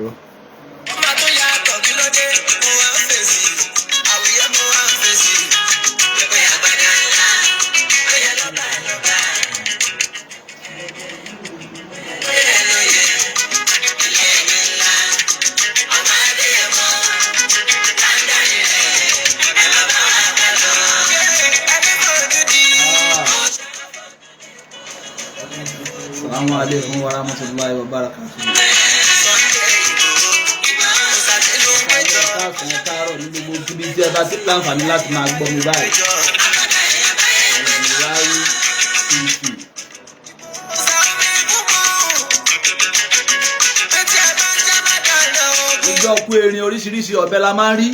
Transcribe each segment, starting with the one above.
Ẹ̀rọ. Ó máa tó yàtọ̀, kí ló dé? Mo wá ń fèsì àwùyé, mo wá ń fèsì pípé àgbàdá ńlá ó yẹ lọ́ba lọ́ba, ó yẹ lóye ilé ẹni ńlá, ọmọ Adéyẹmọ láńdárí rẹ̀, ẹ má bá wa kà lọ. Ẹni fojú di. Salamu alaikum wa rahmatulahi wa barakatuh. Sunday Igboho, Òsàtìlú péjọ. Káàsán, ẹ káàárọ̀ ní gbogbo ibi tí ẹ bá ti láǹfààní láti máa gbọ́ mi báyìí. Ìwárí TV. Ìjọ kú erin, oríṣiríṣi ọ̀bẹ la máa ń rí.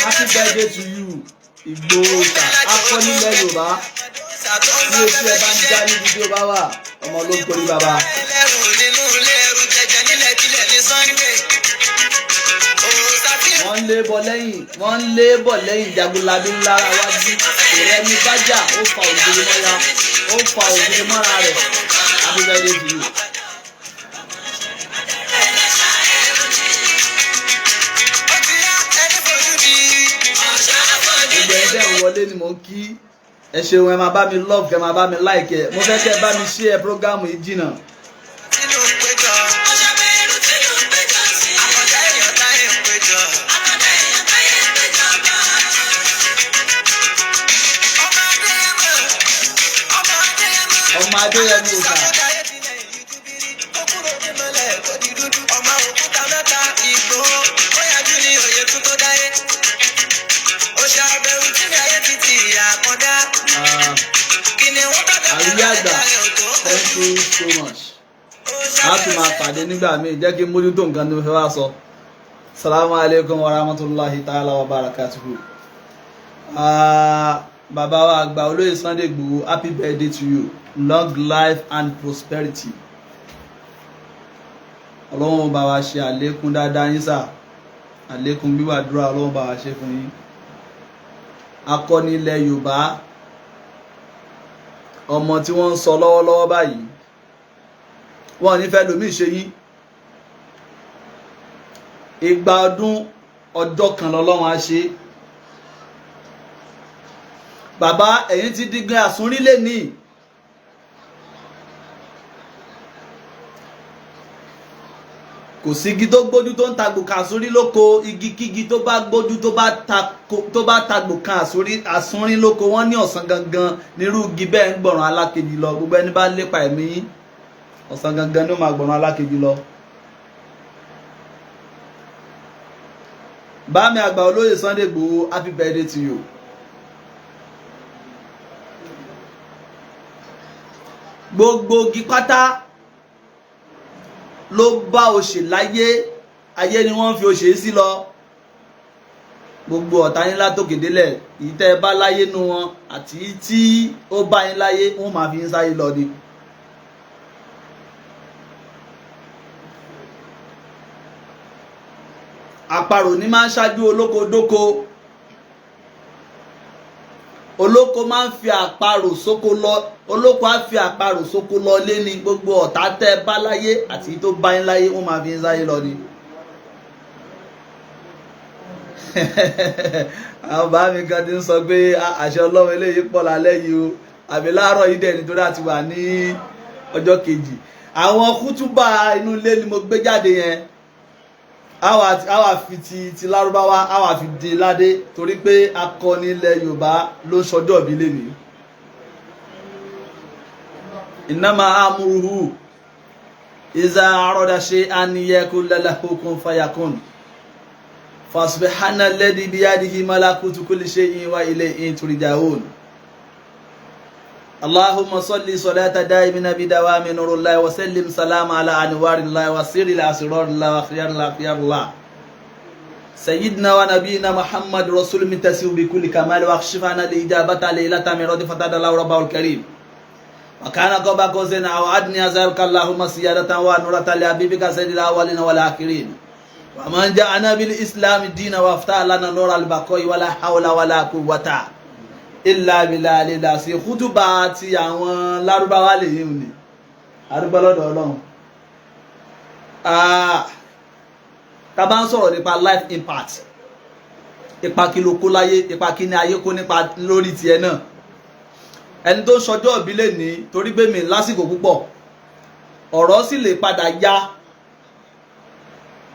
Happy birthday to you, Ìgbòho, akọni ilẹ̀ Yorùbá. Tí etí ẹ bá ń já níbi tí ó bá wà, ọmọ ló ń torí bàbá. Wọ́n ń lé bọ̀ lẹ́yìn, wọ́n ń lé bọ̀ lẹ́yìn, Jagunlabi ńlá wájú ìrẹ́ ní bájà, ó fa ògiri mọ́ra, ó fa ògiri mọ́ra rẹ̀. Happy birthday to you. Gbogbo ẹ dẹ̀ ń wọlé ni mò ń kí. Ẹ ṣeun, ẹ máa bá mi love, kẹ máa bá mi like ẹ. Mo fẹ́ kẹ́ ẹ bá mi share program yìí jìnnà. Ọmọ Adéyẹmọ òòṣà. Ọmọ òkúta mẹ́ta, Ìgbòho, bóyá jù ní òye tún tó dáyé. Ó ṣàbẹ̀wò tí ní ayé ti àkọ́dá. Kìnìún bá bẹ̀rẹ̀. Àríyá àgbà, thank you so much. A tún máa pàdé nígbà míì. Jẹ́ kí n mójútó nǹkan tí mo fẹ́ wá sọ. Salamu alaikum wa rahmatulahi ta'ala wa barakatuhu. Ah, bàbá wa àgbà, olóyè Sunday Igboho, happy birthday to you, long life and prosperity. Ọlọ́run bá wa ṣe àlékún dáadáa yín sà, àlékún gbígbàdúrà, Ọlọ́run bá wa ṣe fún yín. Akọni ilẹ̀ Yorùbá, ọmọ tí wọ́n ń sọ lọ́wọ́lọ́wọ́ báyìí, wọn ò ní fẹ́ lómi ṣe yín. Ìgbà ọdún ọjọ́ kan lọ́lọ́run á ṣe. Bàbá, ẹ̀yin ti dígbẹ́ àsúnrí lè ní. Kò sí igi tó gbójú tó ń tagbò kan àsúnrí lóko. Igi kígi tó bá gbójú tó bá tagbò kan àsúnrí lóko, wọ́n ní ọ̀sán gangan nírú igi bẹ́ẹ̀ ń gbọ̀ràn alákejì lọ. Gbogbo ẹni bá lépa ẹ̀mí yín, ọ̀sán gangan ni ó máa gbọ̀ràn alákejì lọ. Bámi àgbà, olóyè Sunday Igboho, happy birthday to you. Gbogbo igi pátá ló bá òṣè láyé, ayé ni wọ́n fi òṣè sí lọ. Gbogbo ọ̀tá yín látòkè délẹ̀, èyí tẹ́ ẹ bá láyé nu wọn àti tí ó bá yín láyé, wọ́n máa fi yín sáyé lọ ni. Àparò ní máa ń ṣáájú olóko dóko, olóko máa ń fi àparò sóko lọ, olóko á fi àparò sóko lọ lé ní. Gbogbo ọ̀tá tẹ́ ẹ bá láyé àti tó bá yín láyé, wọ́n máa fi yín sáyé lọ ni. Àwọn bàbá mi kan ti ń sọ pé àṣẹ Ọlọ́run eléyìí pọ̀ lálẹ́ yìí o, àbí láàárọ̀ yìí dẹ̀, nítorí àti wà ní ọjọ́ kejì. Àwọn kútúbà inú ilé ni mo gbé jáde yẹn, àwa fi ti Lárúbáwá, àwa fi di ládé, torí pé akọni ilẹ̀ Yorùbá ló ń sọjọ́ ìbí lé mi. Innama amruhu iza arada shay'an yaqula lahu kun fayakun, fasubhana alladhi biyadihi malakutu kulli shay'in wa ilayhi turja'un. اللهم صل صلاة دائمنا بدوام نور الله، وسلم سلام على أنوار الله وسر الأسرار الله وخيار الله خيار الله، سيدنا ونبينا محمد رسول من تسير بكل كمال، واكشف عنا الإجابة ليلة من رد فتاد الله ربه الكريم، وكان قاب قوسين أو أدنى ذلك. اللهم سيادة ونورة لحبيبك سيد الأولين والآخرين ومن جاءنا بالإسلام الدين وافتح لنا نور البقاء، ولا حول ولا قوة. Ilà bìlà lè sí kútùbà ti àwọn lárúbáwá lè yín ni àdúgbò lọ́dọ̀ Ọlọ́run. Tá bá ń sọ̀rọ̀ nípa life impact, ipa kí ló kó láyé, ipa kí ni ayé kó nípa lórí tiẹ̀ náà. Ẹni tó ń sọjọ́ ìbí lè ní torí pé mi lásìkò púpọ̀, ọ̀rọ̀ sì lè padà ya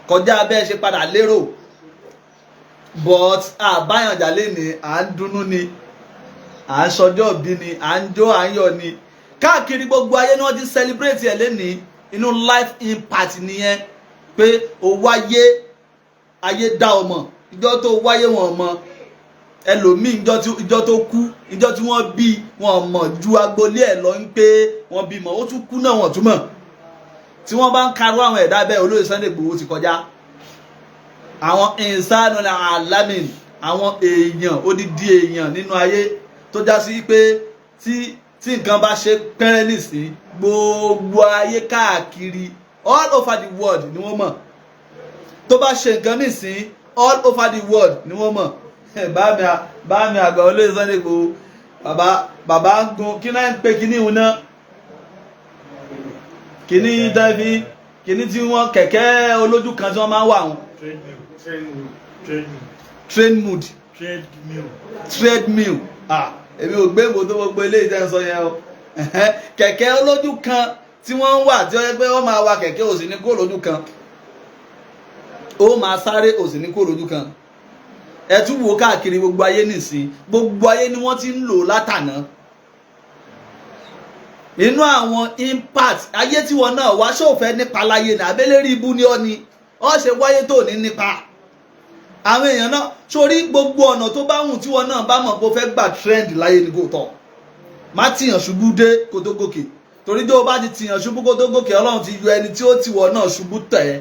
kọjá bẹ́ẹ̀ ṣe padà lérò, but àbáyànjà lè ní à ń dunnú ni, à ń sọjọ́ ìbí ni, à ń jó, à ń yọ̀ ni. Káàkiri gbogbo ayé ni wọ́n ti celebrate ẹ̀ lẹ́nìí. Inú life impact nìyẹn, pé o wáyé, ayé dá ọ mọ̀. Ìjọ tó wáyé, wọn mọ̀. Ẹlòmíì, ìjọ tó kú, ìjọ tí wọ́n bí, wọn mọ̀ ju agboolé ẹ̀ lọ ń pé wọ́n bímọ. Ó tún kú náà, wọ́n túmọ̀ tí wọ́n bá ń karú àwọn ẹ̀dá bẹ́ẹ̀. Olóyè Sunday Igboho ti kọjá àwọn insanul alamin, àwọn èèyàn, odidi èèyàn nínú ayé tó já sí pé tí nǹkan bá ṣe pẹ́rẹ́ nísìn, gbogbo ayé káàkiri, all over the world ni wọ́n mọ̀. Tó bá ṣe nǹkan nísìn, all over the world ni wọ́n mọ̀. Bá mi àgbà olóyè Sunday Igboho, bàbá, bàbá ń gun kí náà ń pè kíní ìhun náà, kíní tẹ́fí, kíní tí wọ́n, kẹ̀kẹ́ olójú kan tí wọ́n máa ń wà wọn. Treadmill. Train mood. Treadmill. Treadmill. Ah, èmi ò gbé ìwò tó gbogbo eléyìí tẹ́ ń sọ yẹn o. Kẹ̀kẹ́ olójú kan tí wọ́n ń wà, tí wọ́n yẹ pé wọ́n máa wa kẹ̀kẹ́, òsì ní kó lójú kan, ó máa sáré, òsì ní kó lójú kan. Ẹ tún wo káàkiri gbogbo ayé nìsín, gbogbo ayé ni wọ́n ti ń lò látàná. Inú àwọn impact ayé tí wọn náà wá ṣòfẹ́ nípa láyé ní abẹ́lẹ́rí ibú ni ọ́ ni ọ́ ṣe wáyé tó ní nípa àwọn èèyàn náà sórí gbogbo ọ̀nà tó bá wùn tí wọn náà bá mọ̀ pé ó fẹ́ gbà trend láyé ni kò tọ̀. Má tìyàn ṣubú dé kó tó gòkè, torí tó o bá ti tìyàn ṣubú kó tó gòkè, Ọlọ́run ti yọ ẹni tí ó tìwọ náà ṣubú tẹ̀ ẹ́.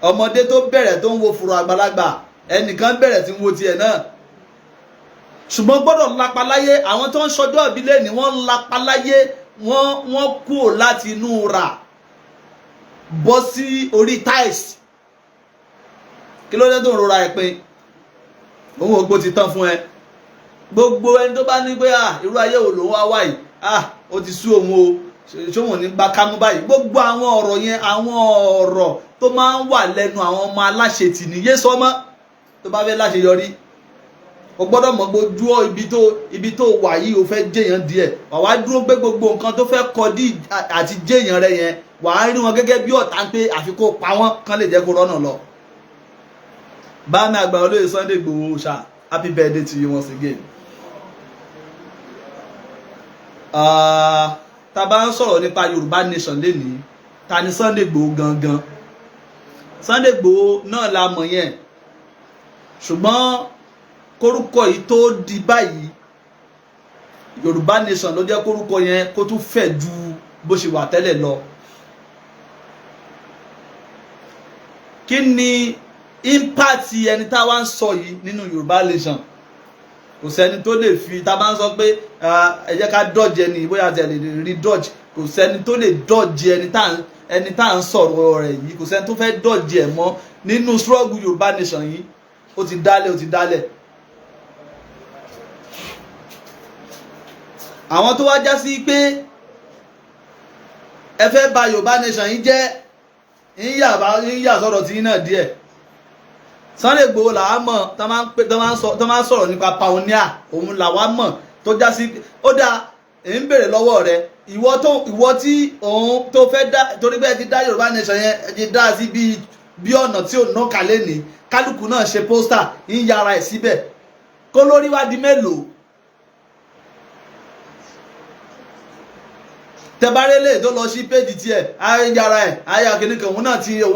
Ọmọdé tó bẹ̀rẹ̀ tó ń wo fùrọ̀ àgbàlagbà, ẹnìkan bẹ̀rẹ̀ tí ń wo tiẹ̀ náà. Ṣùgbọ́n gbọ́dọ̀ lapa láyé. Àwọn tó ń ṣọjọ́ ìbílẹ̀ ni wọ́n lapa láyé, wọ́n kúrò láti inú rà bọ́ sí orí tiles. Kí ló dé tó ń rora ẹ̀ pin òun ògbó ti tán fún ẹ? Gbogbo ẹni tó bá ní pé, ah, irú ayé wo lòun wá wáyìí, ah, ó ti sú òun o, ṣóun ní gba kámú báyìí, gbogbo àwọn ọ̀rọ̀ yẹn, àwọn ọ̀rọ̀ tó máa ń wà lẹ́nu àwọn ọmọ aláṣetì ní yé sọmọ́. Tó bá fẹ́ láṣeyọrí, o gbọ́dọ̀ mọ̀ pé ojú ibi tó wà yìí, o fẹ́ jẹ́yàn díẹ̀, wà wá dúró pé gbogbo nǹkan tó fẹ́ kọ dí àti jẹ́yàn rẹ yẹn, wà á rí wọn gẹ́gẹ́ bí ọ̀tá, pé àfi kó pa wọ́n kán lè jẹ́ kó rọ́nà lọ. Bámi àgbà olóyè Sunday Igboho ṣá, happy birthday to you once again. Tá a bá ń sọ̀rọ̀ nípa Yorùbá nation lénìí, ta ni Sunday Igboho gangan? Sunday Igboho náà la mọ̀ yẹn, ṣùgbọ́n kórúkọ yìí tó di báyìí, Yorùbá nation ló jẹ́ kórúkọ yẹn kó tún fẹ̀ ju bó ṣe wà tẹ́lẹ̀ lọ. Kí ni impact ẹni tá a wá ń sọ yìí nínú Yorùbá nation? Kò sẹ́ni tó lè fi tá a bá ń sọ pé ẹ jẹ́ ká dodge ẹni, bóyá àti ẹ̀ lè rí dodge. Kò sẹ́ni tó lè dodge ẹni tá à ń sọ̀rọ̀ rẹ̀ yìí. Kò sẹ́ni tó fẹ́ dodge ẹ̀ mọ́ nínú struggle Yorùbá nation yìí. Ó ti dálẹ̀, ó ti dálẹ̀. Àwọn tó wá já sí pé ẹ fẹ́ bà Yorùbá nation yìí jẹ́, ń yà sọ̀rọ̀ tí yín náà díẹ̀. Sunday Igboho làwa mọ̀ tó máa ń pè, tó máa ń sọ, tó máa ń sọ̀rọ̀ nípa pioneer, òun làwa mọ̀ tó já sí. Ó dáa, èyí ń béèrè lọ́wọ́ rẹ, ìwọ tí òun tó fẹ́ dá, torí pé ẹ ti dá Yorùbá nation yẹn, ẹ ti dá sí bí ọ̀nà tí ò ná kálẹ̀ ní kálukú náà ṣe poster ń yára ẹ̀ síbẹ̀, kó lórí wá di mélòó? Tẹbárẹ́lẹ̀ tó lọ sí péjì tiẹ̀, ayára ẹ̀ ayá kìnnìkan, òun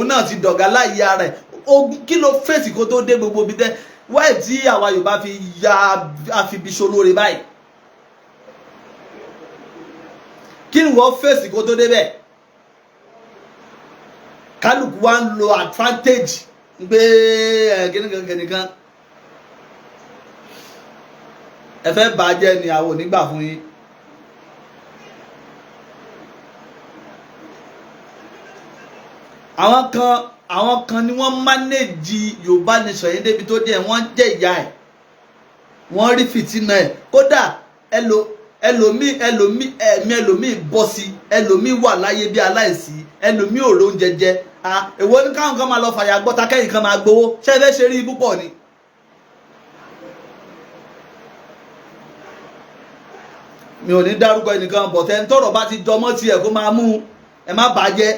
náà ti dọ̀gá láyé ara ẹ̀. Ogun kí ló fèsì kó tó dé gbogbo ibi tẹ́ wáyé tí àwa Yorùbá fi ya àfibiṣo lóore báyìí? Kí ni wọ́n fèsì kó tó débẹ̀? Kálukú wa ń lo advantage pé ẹ kìnnìkan kìnnìkan ẹ fẹ́ bàjẹ́ ni, àwọn ò ní gbà fún yín. Àwọn kan ni wọ́n manage Yorùbá nation yìí débi tó dé. Wọ́n jẹ́ ìyá ẹ̀. Wọ́n rí fìtínà ẹ̀. Kódà ẹlòmíì ẹlòmíì ẹ̀mí ẹlòmíì bọ́ sí, ẹlòmíì wà láyé bí aláìsí, ẹlòmíì ò róúnjẹ jẹ. Èwo ní káwọn kan máa lọ fàyà gbọ́ta kẹ́yìn kan máa gbowó? Ṣé ẹ fẹ́ ṣe rí ibú pọ̀ ni? Mi ò ní dárúkọ ẹnìkan, bọ̀tẹ́ ń tọ̀rọ̀ bá ti jọmọ́ tiẹ̀ kó máa mú ẹ má bàjẹ́.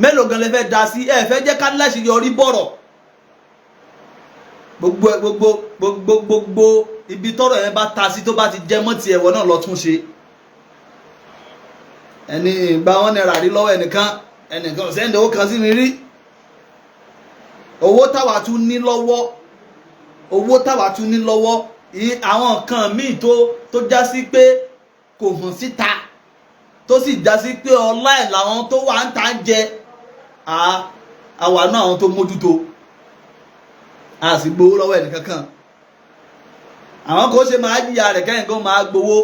Mélòó gan lè fẹ́ da sí? Ẹ fẹ́ jẹ́ ká láṣeyọrí bọ̀rọ̀. Gbogbo gbogbo gbogbo gbogbo ibi tọ́rọ̀ yẹn bá ta sí, tó bá ti jẹ mọ́ tiẹ̀, wọ́n náà lọ tún ṣe. Ẹni ìgbà wọn náírà rí lọ́wọ́ ẹnìkan, ẹnìkan sẹ́ńdẹ̀ owó kan sí mi rí. Owó táwa tún ní lọ́wọ́, owó táwa tún ní lọ́wọ́, àwọn nǹkan míì tó já sí pé kò hàn síta, tó sì já sí pé ọlá ẹ̀ làwọn tó wà ń ta ń jẹ, àwa náà àwọn tó mójútó, a sì gbowó lọ́wọ́ ẹnìkankan. Àwọn kò ṣe máa jìyà rẹ̀ kẹ́yìn kan máa gbowó.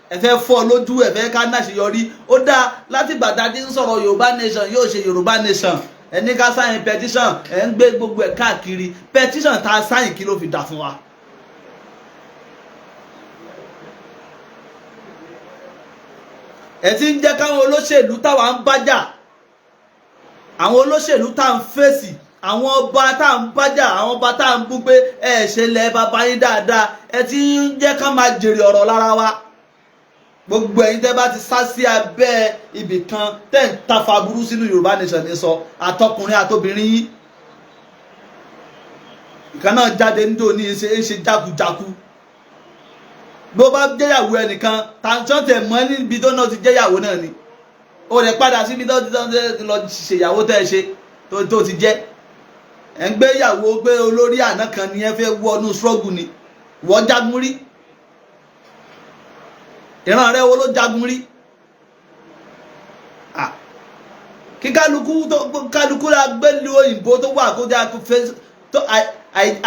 Ẹ fẹ́ fọ́ lójú, ẹ fẹ́ ká náṣeyọrí. Ó dáa, láti bàtà tí ń sọ̀rọ̀ Yorùbá nation yóò ṣe Yorùbá nation, ẹ ní ká sign petition, ẹ ń gbé gbogbo ẹ̀ káàkiri. Petition tá a sign, kí ló fi dà fún wa? Ẹ ti ń jẹ́ káwọn olóṣèlú táwa ń bájà, àwọn olóṣèlú tá à ń fèsì, àwọn ọba tá à ń bájà, àwọn ọba tá à ń bú pé ẹ ṣe lẹ bàbá yín dáadáa, ẹ ti ń jẹ́ ká máa jèrè ọ̀rọ̀ lára wa. Gbogbo ẹ̀yin tẹ́ bá ti sá sí abẹ́ ibì kan tẹ́ ń tafa burú sínú Yorùbá nation ní sọ, àtọkùnrin àtobìnrin yín. Ìkan náà jáde níjó ní ṣe é ṣe jákujáku. Bó bá jẹ́yàwó ẹnìkan tàǹtàn tẹ̀ mọ́ níbi tó náà ti jẹ́yàwó náà ni, ó lè padà síbi tó ti lọ ṣèyàwó tẹ́ ẹ ṣe tó ti jẹ́. Ẹ̀ ń gbéyàwó pé olórí àná kan ni ẹ fẹ́ wọnú struggle ni. Wọ́n jagun rí? Ìran rẹ wo ló jagun rí? Kí kálukú tó kálukú la gbé lu òyìnbó tó wà kó já tó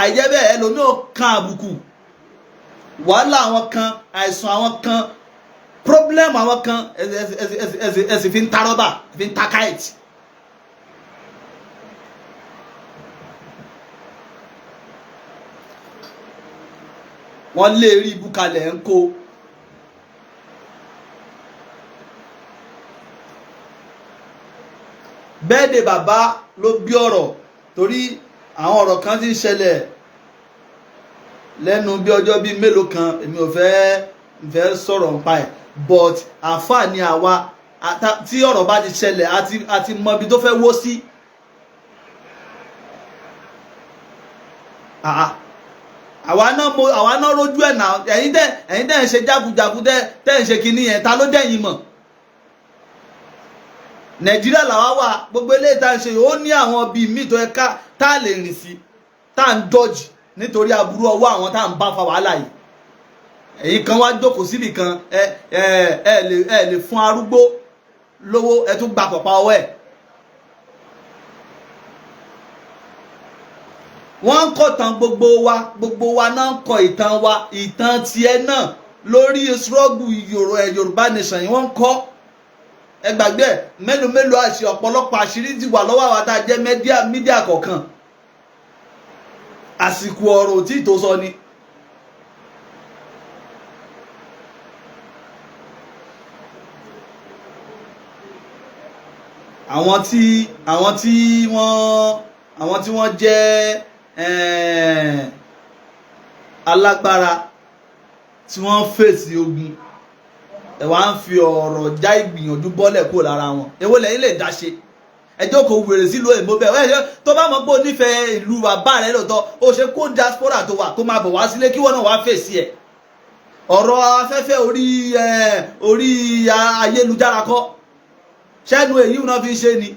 àìjẹ́ bẹ́ẹ̀, ẹlòmíì ò kan àbùkù, wàhálà àwọn kan, àìsàn àwọn kan, problem àwọn kan, ẹsì fi ń ta rọ́bà, fi ń ta káìtì. Wọ́n lé rí ibú kalẹ̀ ń kó. Bẹ́ẹ̀ de bàbá ló bí ọ̀rọ̀, torí àwọn ọ̀rọ̀ kan ti ń ṣẹlẹ̀ lẹ́nu bí ọjọ́ bíi mélòó kan. Èmi ò fẹ́ sọ̀rọ̀ nípa ẹ̀, but àáfàá ni àwa. Tí ọ̀rọ̀ bá ti ṣẹlẹ̀, àti mọ ibi tó fẹ́ wó sí. Àwa náà mo àwa náà rójú ẹ̀ náà. Ẹ̀yin tẹ́ ń ṣe jákujàku, tẹ́ ń ṣe kinní yẹn, ta ló dẹ̀yìn mọ̀? Nàìjíríà làwa wà. Gbogbo eléyìí tá à ń ṣe, ó ní àwọn bíi míì tó yẹ ká tá a lè rìn sí, tá à ń dọ́jì nítorí aburú ọwọ́ àwọn tá à ń bá fa wàhálà yìí. Èyí kan wá jókòó síbì kan, ẹ ẹ ẹ lè ẹ lè fún arúgbó lówó, ẹ tún gba pọ̀pá ọwọ́ ẹ̀. Wọ́n ń kọ́ tán gbogbo wa, gbogbo wa náà ń kọ ìtàn wa, ìtàn tiẹ̀ náà lórí struggle Yorùbá nation yìí, wọ́n ń kọ́. Ẹ gbàgbé ẹ. Mélòó mélòó àṣì, ọ̀pọ̀lọpọ̀ àṣírí ti wà lọ́wọ́ àwọn tá a jẹ́ media kọ̀ọ̀kan. Àsìkò ọ̀rọ̀ tí tó sọ ni. Àwọn tí wọ́n jẹ́ alágbára tí wọ́n fèsì ogun, ẹ wá ń fi ọ̀rọ̀ já ìgbìyànjú bọ́lẹ̀ kúrò lára wọn. Èwo lẹ́yìn lè dá ṣe? Ẹ jókòó wèrè sílùú òyìnbó bẹ́ẹ̀. Ẹ tó bá mọ̀ pé o nífẹ̀ẹ́ ìlú bàbá rẹ lóòótọ́, ó ṣe kó diaspora tó wà kó máa bọ̀ wá sílé, kí wọ́n náà wá fèsì ẹ̀. Ọ̀rọ̀ afẹ́fẹ́ orí ayélujára kọ́ ṣẹ́nu èyí náà fi ń ṣe ni.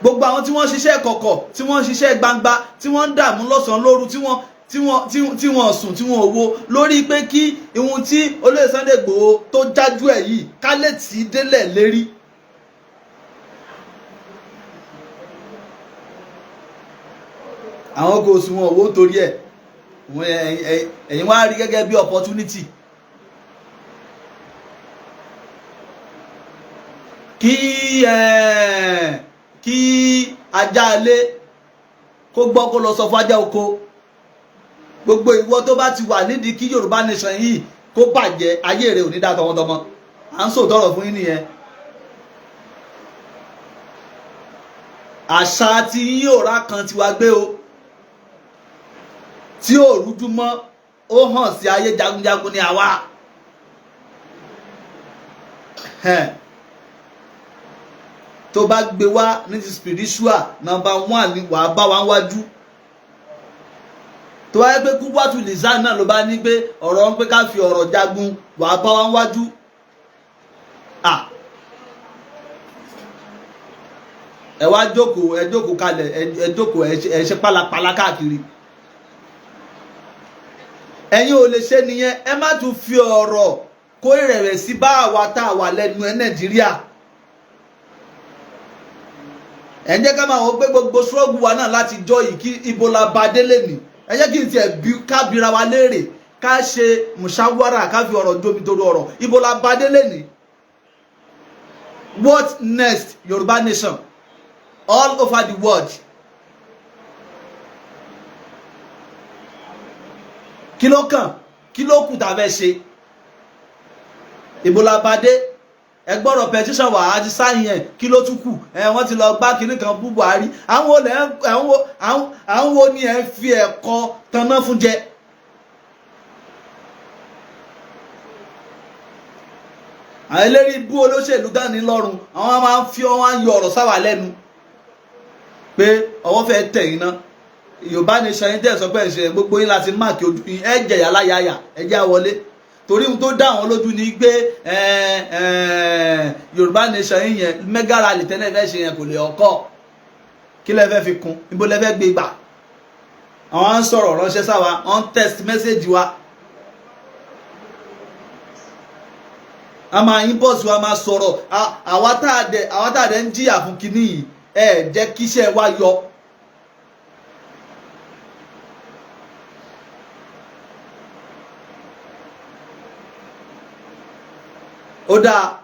Gbogbo àwọn tí wọ́n ṣiṣẹ́ kọ̀kọ̀, tí wọ́n ṣiṣẹ́ gbangba, tí wọ́n ń dààmú lọ́sàn-án lóru, tí wọ́n sùn, tí wọ́n wo lórí pé kí ihun tí olóyè Sunday Igboho tó jájú ẹ̀ yìí ká lè tì í délẹ̀ lérí. Àwọn kò sùn wọn owó torí ẹ̀. Ẹ̀yin wá rí gẹ́gẹ́ bí opportunity kí ajá ilé Kó gbọ́, kó lọ sọ fájá oko. Gbogbo ìwọ tó bá ti wà nídìí kí Yorùbá Nation yìí kó bàjẹ́, ayé rẹ̀ ò ní dá tọmọtọmọ. À ń sòtọrọ fún yín nìyẹn. Àṣà tí yín ò rá kan tiwa gbé o, tí ò rújú mọ́, ó hàn sí ayé. Jagunjagun ni àwa. Tó bá gbé wá ní ti spiritual, number one ni wàá bá wa wájú. Tó bá yẹ pé kúwàtú lisan náà ló bá ní pé ọ̀rọ̀ ń pé ká fi ọ̀rọ̀ jagun, wàá bá wa wájú. Ah, ẹ wá jókòó, ẹ jókòó kalẹ̀, ẹ jókòó, ẹ ṣe pálapàla káàkiri. Ẹ̀yin ò lè ṣe nìyẹn. Ẹ má tún fi ọ̀rọ̀ kó ìrẹ̀wẹ̀sì bá àwa tá a wà lẹ́nu ẹ Nàìjíríà. Ẹ ń jẹ́ ká máa wọ pé gbogbo ṣọ́ọ̀gù wa náà láti jọ yìí, kí ibo la ba délé ni. Ẹ jẹ́ kí n tiẹ̀ bí ká bira wa léèrè, ká ṣe mùṣáwárà, ká fi ọ̀rọ̀ jómi torí ọ̀rọ̀. Ibo la ba délé ni? What next, Yorùbá Nation all over the world? Kí ló kàn? Kí ló kù tá a fẹ́ ṣe? Ibo la ba dé? Ẹ gbọ́dọ̀ petition wà á ti sáyìn ẹ̀. Kí ló tún kù? Ẹ wọ́n ti lọ gbá kinní kan bú Buhari. Àwọn olè, àwọn wo ni ẹ ń fi ẹ̀kọ́ tanná fún jẹ? Àwọn eléré ibú olóṣèlú dání lọ́rùn, àwọn máa ń fi wọn yọ ọ̀rọ̀ sáwà lẹ́nu pé ọwọ́ fẹ́ tẹ̀ yín ná. Yorùbá Nation yín tẹ̀ sọ pé ẹ̀ ṣe gbogbo yín láti máàkì ojú yín. Ẹ jẹ̀yà láyàyà, ẹ jẹ́ àwọlé, torí ohun tó dá àwọn lójú ni pé Yorùbá Nation yín yẹn, mega rally tẹ́lẹ̀ fẹ́ ṣe yẹn, kò lè ọkọ̀. Kí lẹ fẹ́ fi kún? Ibo lẹ fẹ́ gbé gbà? Àwọn á ń sọ̀rọ̀ ránṣẹ́ sáwa, wọ́n ń text message wa, a máa inbox wa, máa sọ̀rọ̀. Àwa tá a dẹ̀ ń jìyà fún kinní yìí, ẹ jẹ́ kíṣẹ́ wa yọ. Ó dáa,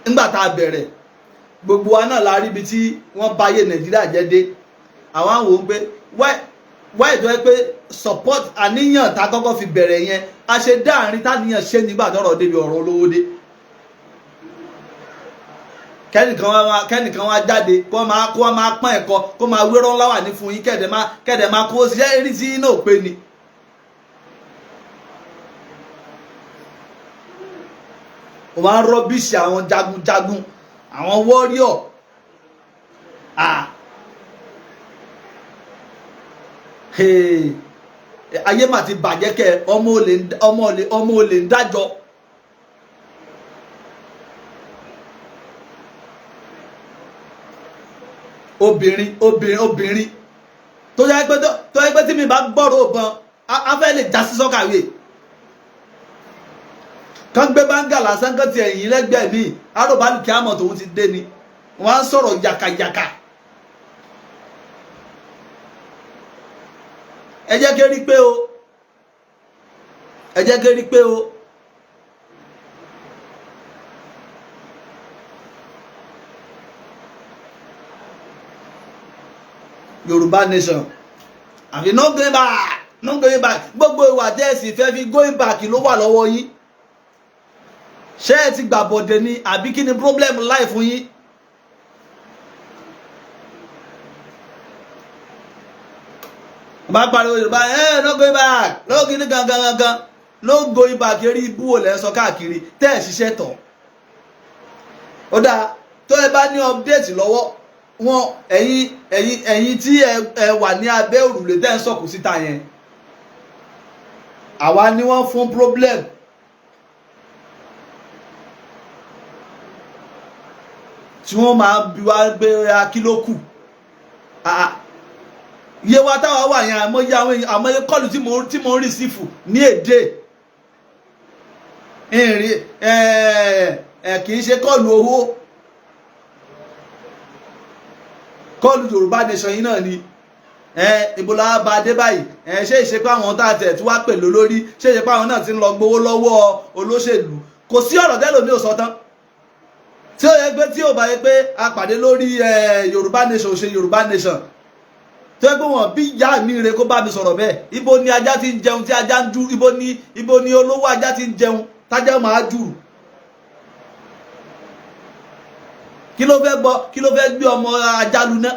nígbà tá a bẹ̀rẹ̀, gbogbo wa náà la rí ibi tí wọ́n bá ayé Nàìjíríà jẹ́ dé. Àwọn àwọn ò ń pé why tó yẹ pé support àníyàn tá a kọ́kọ́ fi bẹ̀rẹ̀ yẹn, a ṣe dáàrin táníyàn ṣe nígbà tọ́rọ̀ débi ọ̀rọ̀ olówó dé. Kẹ́nìkan wá jáde, kó máa pọ́n ẹ̀kọ́, kó máa wérọ́ ńlá wà ní fún yín, kẹ́dẹ̀ máa kó sí rí sí inú òpé ni. Ó máa ń rubbish àwọn jagunjagun, àwọn warrior. Ah, hey, ayé mà ti bàjẹ́ kẹ́. Ọmọ olè ń dájọ́. Obìnrin, obìnrin, obìnrin tó yẹ pé tí mi bá gbọ́rọ̀ òbọn, á fẹ́ lè já sí sọ́kàwé kán gbé báńgà lásán, kán ti ẹ̀yìn lẹ́gbẹ̀ẹ́ mi, arọ́bálùkì àmọ̀ tòun ti dé ni. Wọ́n á sọ̀rọ̀ yàkàyàkà. Ẹ jẹ́ kí rí pé o, ẹ jẹ́ kí rí pé o. Yorùbá Nation àfi no going back, no going back. Gbogbo ìwà tẹ́ ẹ sì fẹ́ fi going back ló wà lọ́wọ́ yín. Ṣé ẹ ti gbà bọ̀dẹ̀ ni, àbí kí ni problem láì fún yín? Bá pariwo Yorùbá ẹ, no going back, no kí ni gangan gangan, no going back. Eré ibú ò lẹ́ sọ káàkiri tẹ́ ẹ̀ ṣiṣẹ́ tọ̀. Ó dáa, tó ẹ bá ní update lọ́wọ́ wọn, ẹ̀yin tí ẹ wà ní abẹ́ òrùlé tẹ́ ń sọ̀kù síta yẹn, àwa ni wọ́n fún problem. Tí wọ́n máa bí wá gbé kí ló kù iye wa táwa wà yẹn. Àmọye àwọn èèyàn, àmọye call tí mo ń receive ní èdè ìrìn ẹ, kì í ṣe call owó, call Yorùbá Nation yìí náà ni. Ẹ ibo la bá dé báyìí? Ẹ ṣé ìṣe pé àwọn tá a tẹ̀ tí wàá pè lólórí, ṣé ìṣe pé àwọn náà ti ń lọ gbowó lọ́wọ́ olóṣèlú? Kò sí ọ̀rọ̀ tẹ́lòmí ò sọ tán tí ó yẹ pé tí ò bá yẹ pé a pàdé lórí Yorùbá Nation, ṣe Yorùbá Nation. Tó yẹ pé wọn bí ìyá mi rè kó bá mi sọ̀rọ̀ bẹ́ẹ̀. Ibo ni ajá ti ń jẹun tí ajá ń dú? Ibo ni olówó ajá ti ń jẹun tájá máa jùrù? Kí ló fẹ́ gbọ́? Kí ló fẹ́ gbé ọmọ ajá luná?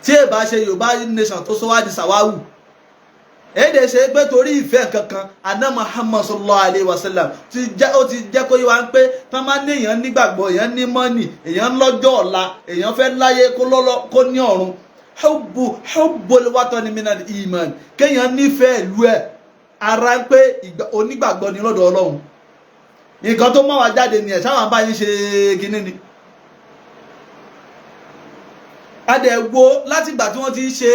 Tí ẹ bá ṣe Yorùbá nation tó sọ wá di sàwáwù, èdè ṣe pé torí ìfẹ́ kankan. Aná Muhammad sallallahu alayhi wa sallam ti jẹ́, ó ti jẹ́ kó yé wa pé tán máa ní èèyàn nígbàgbọ́, èèyàn ní mọ́nì, èèyàn lọ́jọ́ ọ̀la, èèyàn fẹ́ láyé kó lọ́lọ́ kó ní ọ̀run. Hubbul watani minal iman. Kéèyàn nífẹ̀ẹ́ ìlú ẹ̀, ara ń pé onígbàgbọ́ ni lọ́dọ̀ Ọlọ́run. Nǹkan tó mọ́ wa jáde nìyẹn. Sáwọn bá yín ṣe kinní ni adẹ̀wò látìgbà tí wọ́n ti ń ṣe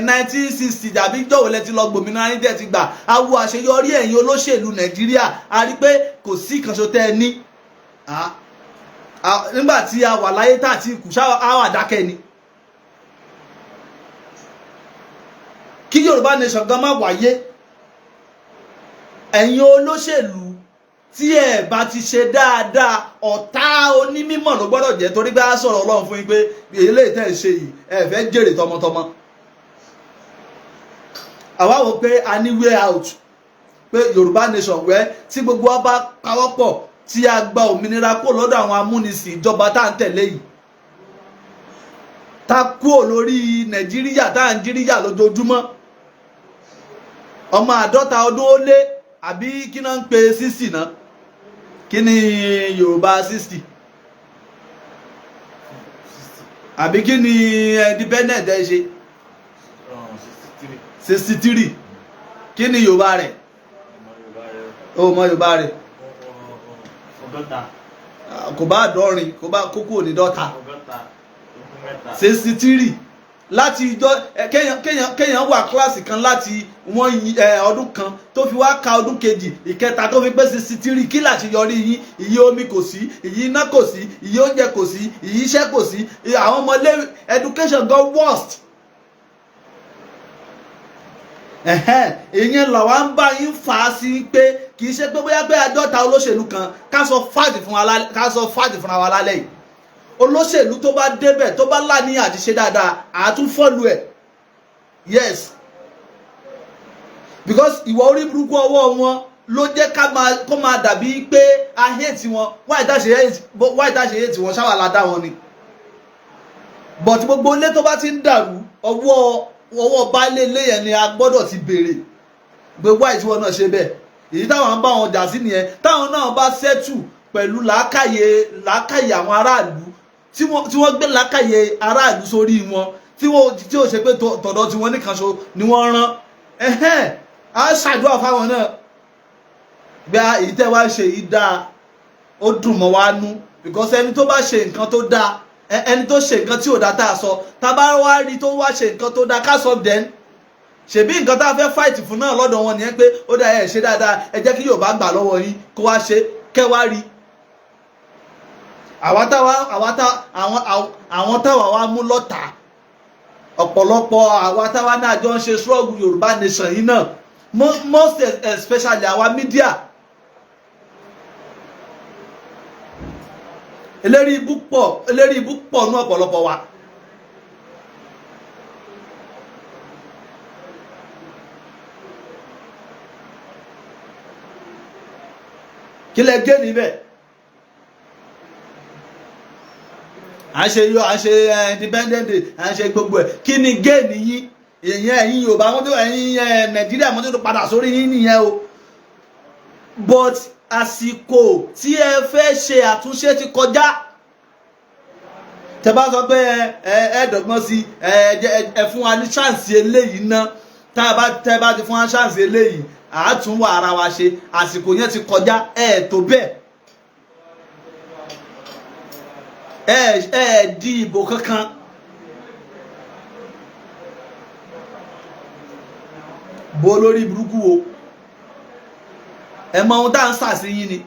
1960 tàbí jọ̀wọ́ lẹ ti lọ gbòmìnira yín tẹ̀ ti gbà. Awo àṣeyọrí ẹ̀yin olóṣèlú Nàìjíríà, a rí pé kò sí ìkànṣó tẹ́ ẹ ní. Nígbà tí a wà láyé tá àti ikú ṣáà wà dákẹ́ ni kí Yorùbá nation gan má wáyé. Ẹ̀yin olóṣèlú tí ẹ bá ti ṣe dáadáa, ọ̀tá onímọ̀ ló gbọ́dọ̀ jẹ́, torí pé á sọ̀rọ̀ Ọlọ́run fún yín pé eléyìí tẹ́ ẹ ṣe yìí, ẹ fẹ́ jèrè tọmọtọmọ. Àwa wò pé a ní way out, pé Yorùbá nation wẹ́ tí gbogbo wa bá pawọ́pọ̀, tí a gba òmìnira kó lọ́dọ̀ àwọn amúnisìn ìjọba tá à ń tẹ̀lé yìí, tá kúrò lórí Nàìjíríà tá à ń jíríyà lójoojúmọ́, ọmọ 50 ọdún ó lé, àbí kí náà ń pe 60 náà? Kí ni Yorùbá 60? Àbí kí ni independent ẹ ṣe? 63. 63. Kí ni Yorùbá rẹ̀? Ọmọ Yorùbá rẹ̀. Ó mọ Yorùbá rẹ̀? 60. Kò bá dọ́rin, kò bá kókó ní dọ́ta. 63. 63 láti ìjọ kéèyàn wà kíláàsì kan láti wọ́n ọdún kan tó fi wá ka ọdún kejì, ìkẹta, tó fi pé 63. Kí láti yọrí yín? Ìyí omi kò sí, ìyí iná kò sí, ìyí oúnjẹ kò sí, ìyí iṣẹ́ kò sí, àwọn ọmọlé education gan worst. Ìyẹn làwa ń bá yín fà á sí pé kì í ṣe pé bóyá pé àjọta olóṣèlú kan. Ká sọ fáàdì fúnra wa lálẹ́ yìí, olóṣèlú tó bá débẹ̀, tó bá láníyàn àti ṣe dáadáa, àátún follow ẹ̀. Yes, because ìwà orí burúkú ọwọ́ wọn ló jẹ́ ká máa kó máa dàbí pé a hate wọn. Why tá ṣe hate wọn? Ṣáwà la dá wọn ni. But gbogbo ilé tó bá ti ń dàrú, ọwọ́ baálé ilé yẹn ni a gbọ́dọ̀ ti béèrè pé why tí wọn náà ṣe bẹ́ẹ̀. Èyí táwọn ń bá wọn jà sí nìyẹn. Táwọn náà bá settle pẹ̀lú làákàyè àwọn aráàlú, tí wọ́n gbé làákàyè aráàlú sórí wọn, tí wọ́n tí ò ṣe pé tọ̀dọ̀ tí wọ́n nìkan ṣo ni wọ́n rán ẹ̀hẹ́n, á ṣàdúrà fáwọn náà bí a èyí tẹ́ wá ṣe yìí dáa, ó dùn mọ́ wa nú, because ẹni tó bá ṣe nǹkan tó dáa, ẹni tó ṣe nǹkan tí ò dáa tá a sọ, tá a bá wá rí tó wá ṣe nǹkan tó dáa, ká sọ. Then ṣèbí nǹkan tá a fẹ́ fight fún náà lọ́dọ̀ wọn nìyẹn, pé ó dáa, ẹ ṣe dáadáa, ẹ jẹ́ kí Yorùbá gbà lọ́wọ́ yín kó wá ṣe kẹ́ wá rí. Àwa táwa àwa tá àwọn àwọn táwa wá mú lọ́tà, ọ̀pọ̀lọpọ̀ àwa táwa náà jọ ń ṣe struggle Yorùbá nation yìí náà, most especially àwa media, eléri ibú pọ̀, eléri ibú pọ̀ ní ọ̀pọ̀lọpọ̀ wa. Kí lẹ gé níbẹ̀? À ń ṣe yọ, à ń ṣe independent day, à ń ṣe gbogbo ẹ̀. Kí ni gain yín? Ìyẹn ẹ̀yin Yorùbá wọ́n tó, ẹ̀yin Nàìjíríà wọ́n tó padà sórí yín nìyẹn o. But àsìkò tí ẹ fẹ́ ṣe àtúnṣe ti kọjá. Tẹ bá sọ pé ẹ dọ̀gbọ́n sí ẹ, ẹ fún wa ní chance eléyìí ná, tá a bá tẹ bá ti fún wa chance eléyìí, àátún wà ara wa ṣe. Àsìkò yẹn ti kọjá. Ẹ tó bẹ́ẹ̀, ẹ di ìbò kankan. Bo lórí burúkú wo? Ẹ mọ ohun tá à ń sà sí yín ni.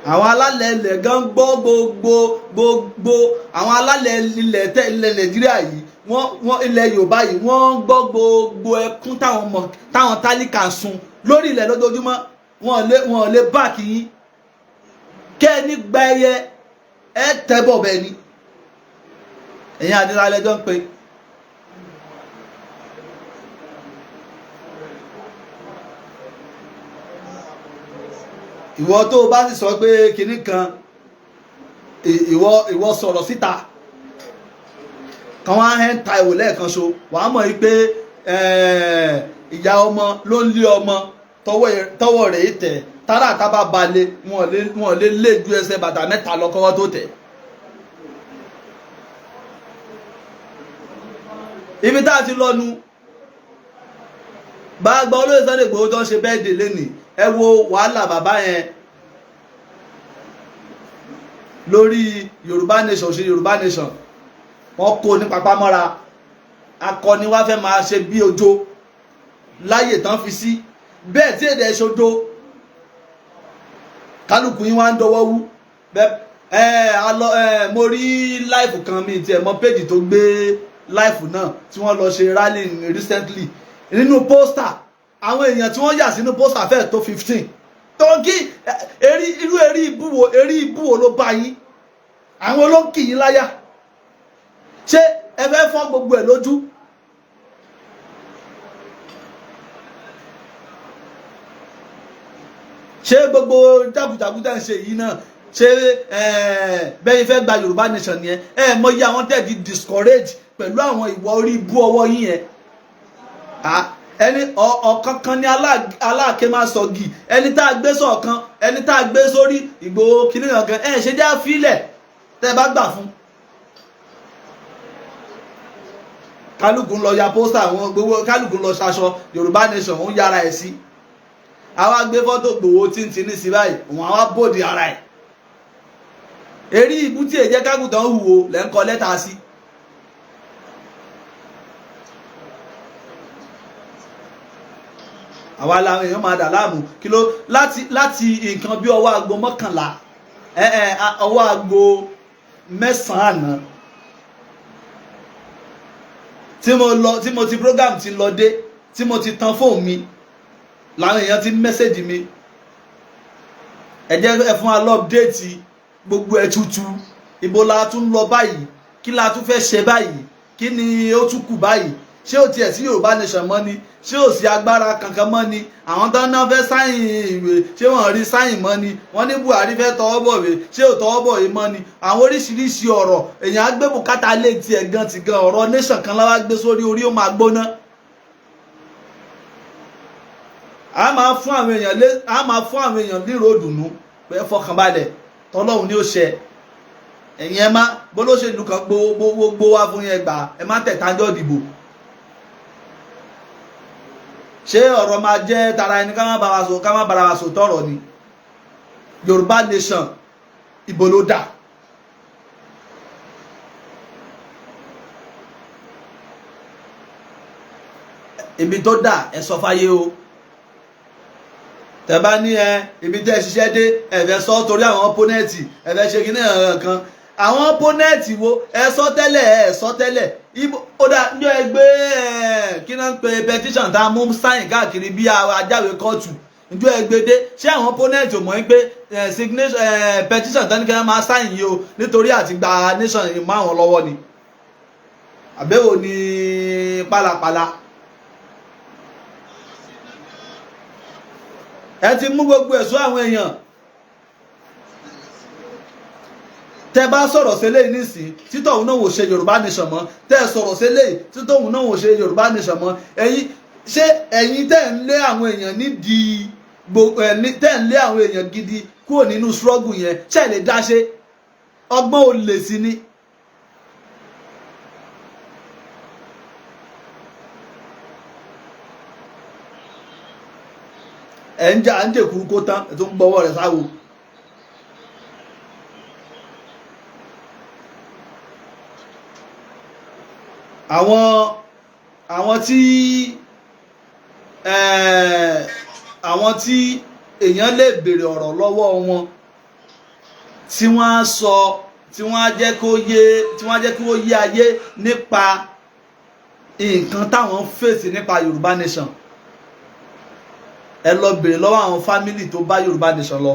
Àwọn alálẹ̀ ilẹ̀ gan gbọ́ gbogbo gbogbo àwọn alálẹ̀ ilẹ̀ tẹ́ ilẹ̀ Nàìjíríà yìí, wọ́n ilẹ̀ Yorùbá yìí, wọ́n ń gbọ́ gbogbo ẹkún táwọn ọmọ táwọn tálíkà ń sun lórí ilẹ̀ lójoojúmọ́. Wọ́n lè báàkì yín kẹ́ ẹ ní gba ẹyẹ. Ẹ tẹ́ bọ̀ bẹ́ẹ̀ ni ẹ̀yin àti alẹ́jọ́ ń pe. Ìwọ tó o bá sì sọ pé kinní kan, ìwọ sọ̀rọ̀ síta kan wá ń ta ìwò lẹ́ẹ̀kan so, wàá mọ̀ pé ìyá ọmọ ló ń lé ọmọ tọwọ́ rẹ̀ tẹ̀ tára tábà balẹ̀, wọn lè lé ju ẹsẹ̀ bàtà mẹ́ta lọ kọ́wọ́ tó tẹ̀. Ibi tá a ti lọ nu bá a gba olóyè Sunday Igboho tó ń ṣe bẹ́ẹ̀ dè lénìí. Ẹ wo wàhálà bàbá yẹn lórí Yorùbá Nation, ṣe Yorùbá Nation, wọ́n kó ní papámọ́ra. Akọni wá fẹ́ máa ṣe bí ojo láyè tán fi sí bẹ́ẹ̀ tí èdè ṣojo, kálukú yín wá ń dọwọ́ wú bẹ́ẹ̀. Ẹ alọ ẹ, mo rí live kan, mi tiẹ̀ mọ page tó gbé live náà tí wọ́n lọ ṣe rally recently. Nínú poster, àwọn èèyàn tí wọ́n yà sínú poster fẹ́ẹ̀ tó 15. Tó kí erí irú eré ibú wo ló bá yín? Àwọn olóńkì yín láyà, ṣé ẹ fẹ́ fọ́ gbogbo ẹ̀ lójú? Ṣé gbogbo jákujàku tẹ́ ń ṣe yìí náà, ṣé bẹ́ẹ̀ fẹ́ gba Yorùbá Nation yẹn? Ẹ mọ iye àwọn tẹ́ di discourage pẹ̀lú àwọn ìwà orí ibú ọwọ́ yín yẹn. Ẹni ọ̀kan kan ní aláàké máa sọ gì, ẹni tá a gbé sọ̀kan, ẹni tá a gbé sórí Ìgbòho kìnìún kan, ẹ ṣe jẹ́ àfilẹ̀ tẹ́ bá gbà fún. Kálukú ń lọ ya poster, àwọn gbogbo kálukú ń lọ ṣaṣọ Yorùbá Nation, ń yára ẹ̀ sí. Àwa gbé fọ́tò Ìgbòho tíntìní sí báyìí, òun àwa bòdì ara ẹ̀. Èrí ibú tí èjẹ́ kágùtàn hù o lẹ́ ń kọ lẹ́tà sí. Àwa làwọn èèyàn máa dà láàmú. Kí ló láti nǹkan bí ọwọ́ aago 11, ọwọ́ aago 9 àná tí mo lọ, tí mo ti program ti lọ dé, tí mo ti tan fóònù mi, làwọn èèyàn ti message mi: "Ẹ jẹ́ ẹ fún wa l'update, gbogbo ẹ̀ tutù, ibo la tún lọ báyìí? Kí la tún fẹ́ ṣe báyìí? Kí ni ó tún kù báyìí? Ṣé ò tiẹ̀ sí Yorùbá Nation mọ́ ni? Ṣé ò sí agbára kankan mọ́ ni? Àwọn tán náà fẹ́ sign ìwé, ṣé wọ́n rí sign mọ́ ni? Wọ́n ní Buhari fẹ́ tọwọ́ bọ̀wé, ṣé ò tọwọ́ bọ̀wé mọ́ ni?" Àwọn oríṣiríṣi ọ̀rọ̀ èèyàn á gbé bùkátà lé tiẹ̀ gan ti gan. Ọ̀rọ̀ nation kan láwá gbé sórí orí, ó máa gbóná. A máa fún àwọn èèyàn nírò dùnú pé fọkànbalẹ̀, tọ́lọ́hun ni ó ṣe. Ẹ̀yin ẹ má bólóṣèlú kan gbogbo wá fún yẹn gbà, ẹ má tẹ̀ tájọ́ dìbò. Ṣé ọ̀rọ̀ máa jẹ́ tara ẹni, ká má bára wa sọ tọ̀rọ̀ ni? Yorùbá Nation, ìbò ló dà. Ibi tó dà, ẹ sọ fáyé o. Tẹ bá ní ẹ ibi tẹ ṣiṣẹ́ dé, ẹ fẹ́ sọ torí àwọn opponent, ẹ fẹ́ ṣe kíní kan. Àwọn opponent wo? Ẹ sọ tẹ́lẹ̀, ẹ sọ tẹ́lẹ̀. Ibo ó dà ní ẹgbẹ́ ẹ kí náà ń pe petition tá a mú sign káàkiri bí ajáwé kóòtù njọ ẹgbẹ́ dé? Ṣé àwọn opponent ò mọ̀ ń pé signature petition tán ní kí wọ́n máa sign yìí o, nítorí àti gba nation yìí mọ́ àwọn lọ́wọ́ ni? Àbẹ̀wò ní pálapàla. Ẹ ti mú gbogbo ẹ̀sọ́ àwọn èèyàn. Tẹ bá sọ̀rọ̀ sílẹ̀ nísìn, títọ̀ òun náà wò ṣe Yorùbá Nation mọ́. Tẹ sọ̀rọ̀ sílẹ̀, títọ̀ òun náà wò ṣe Yorùbá Nation mọ́. Ẹ̀yin, ṣé ẹ̀yin tẹ̀ ń lé àwọn èèyàn nídìí gbogbo ẹ̀ tẹ̀ ń lé àwọn èèyàn gidi kúrò nínú struggle yẹn, ṣe lè dá ṣe? Ọgbọ́n olè sí ni. Ẹ̀ ń jà ń jèkú kó tán, ẹ̀ tó ń gbọ́wọ́ rẹ̀ sáwo. Àwọn tí èèyàn lè béèrè ọ̀rọ̀ lọ́wọ́ wọn, tí wọ́n á sọ, tí wọ́n á jẹ́ kó yé, tí wọ́n á jẹ́ kó yé ayé nípa nǹkan táwọn fèsì nípa Yorùbá Nation, ẹ lọ béèrè lọ́wọ́ àwọn family tó bá Yorùbá Nation lọ.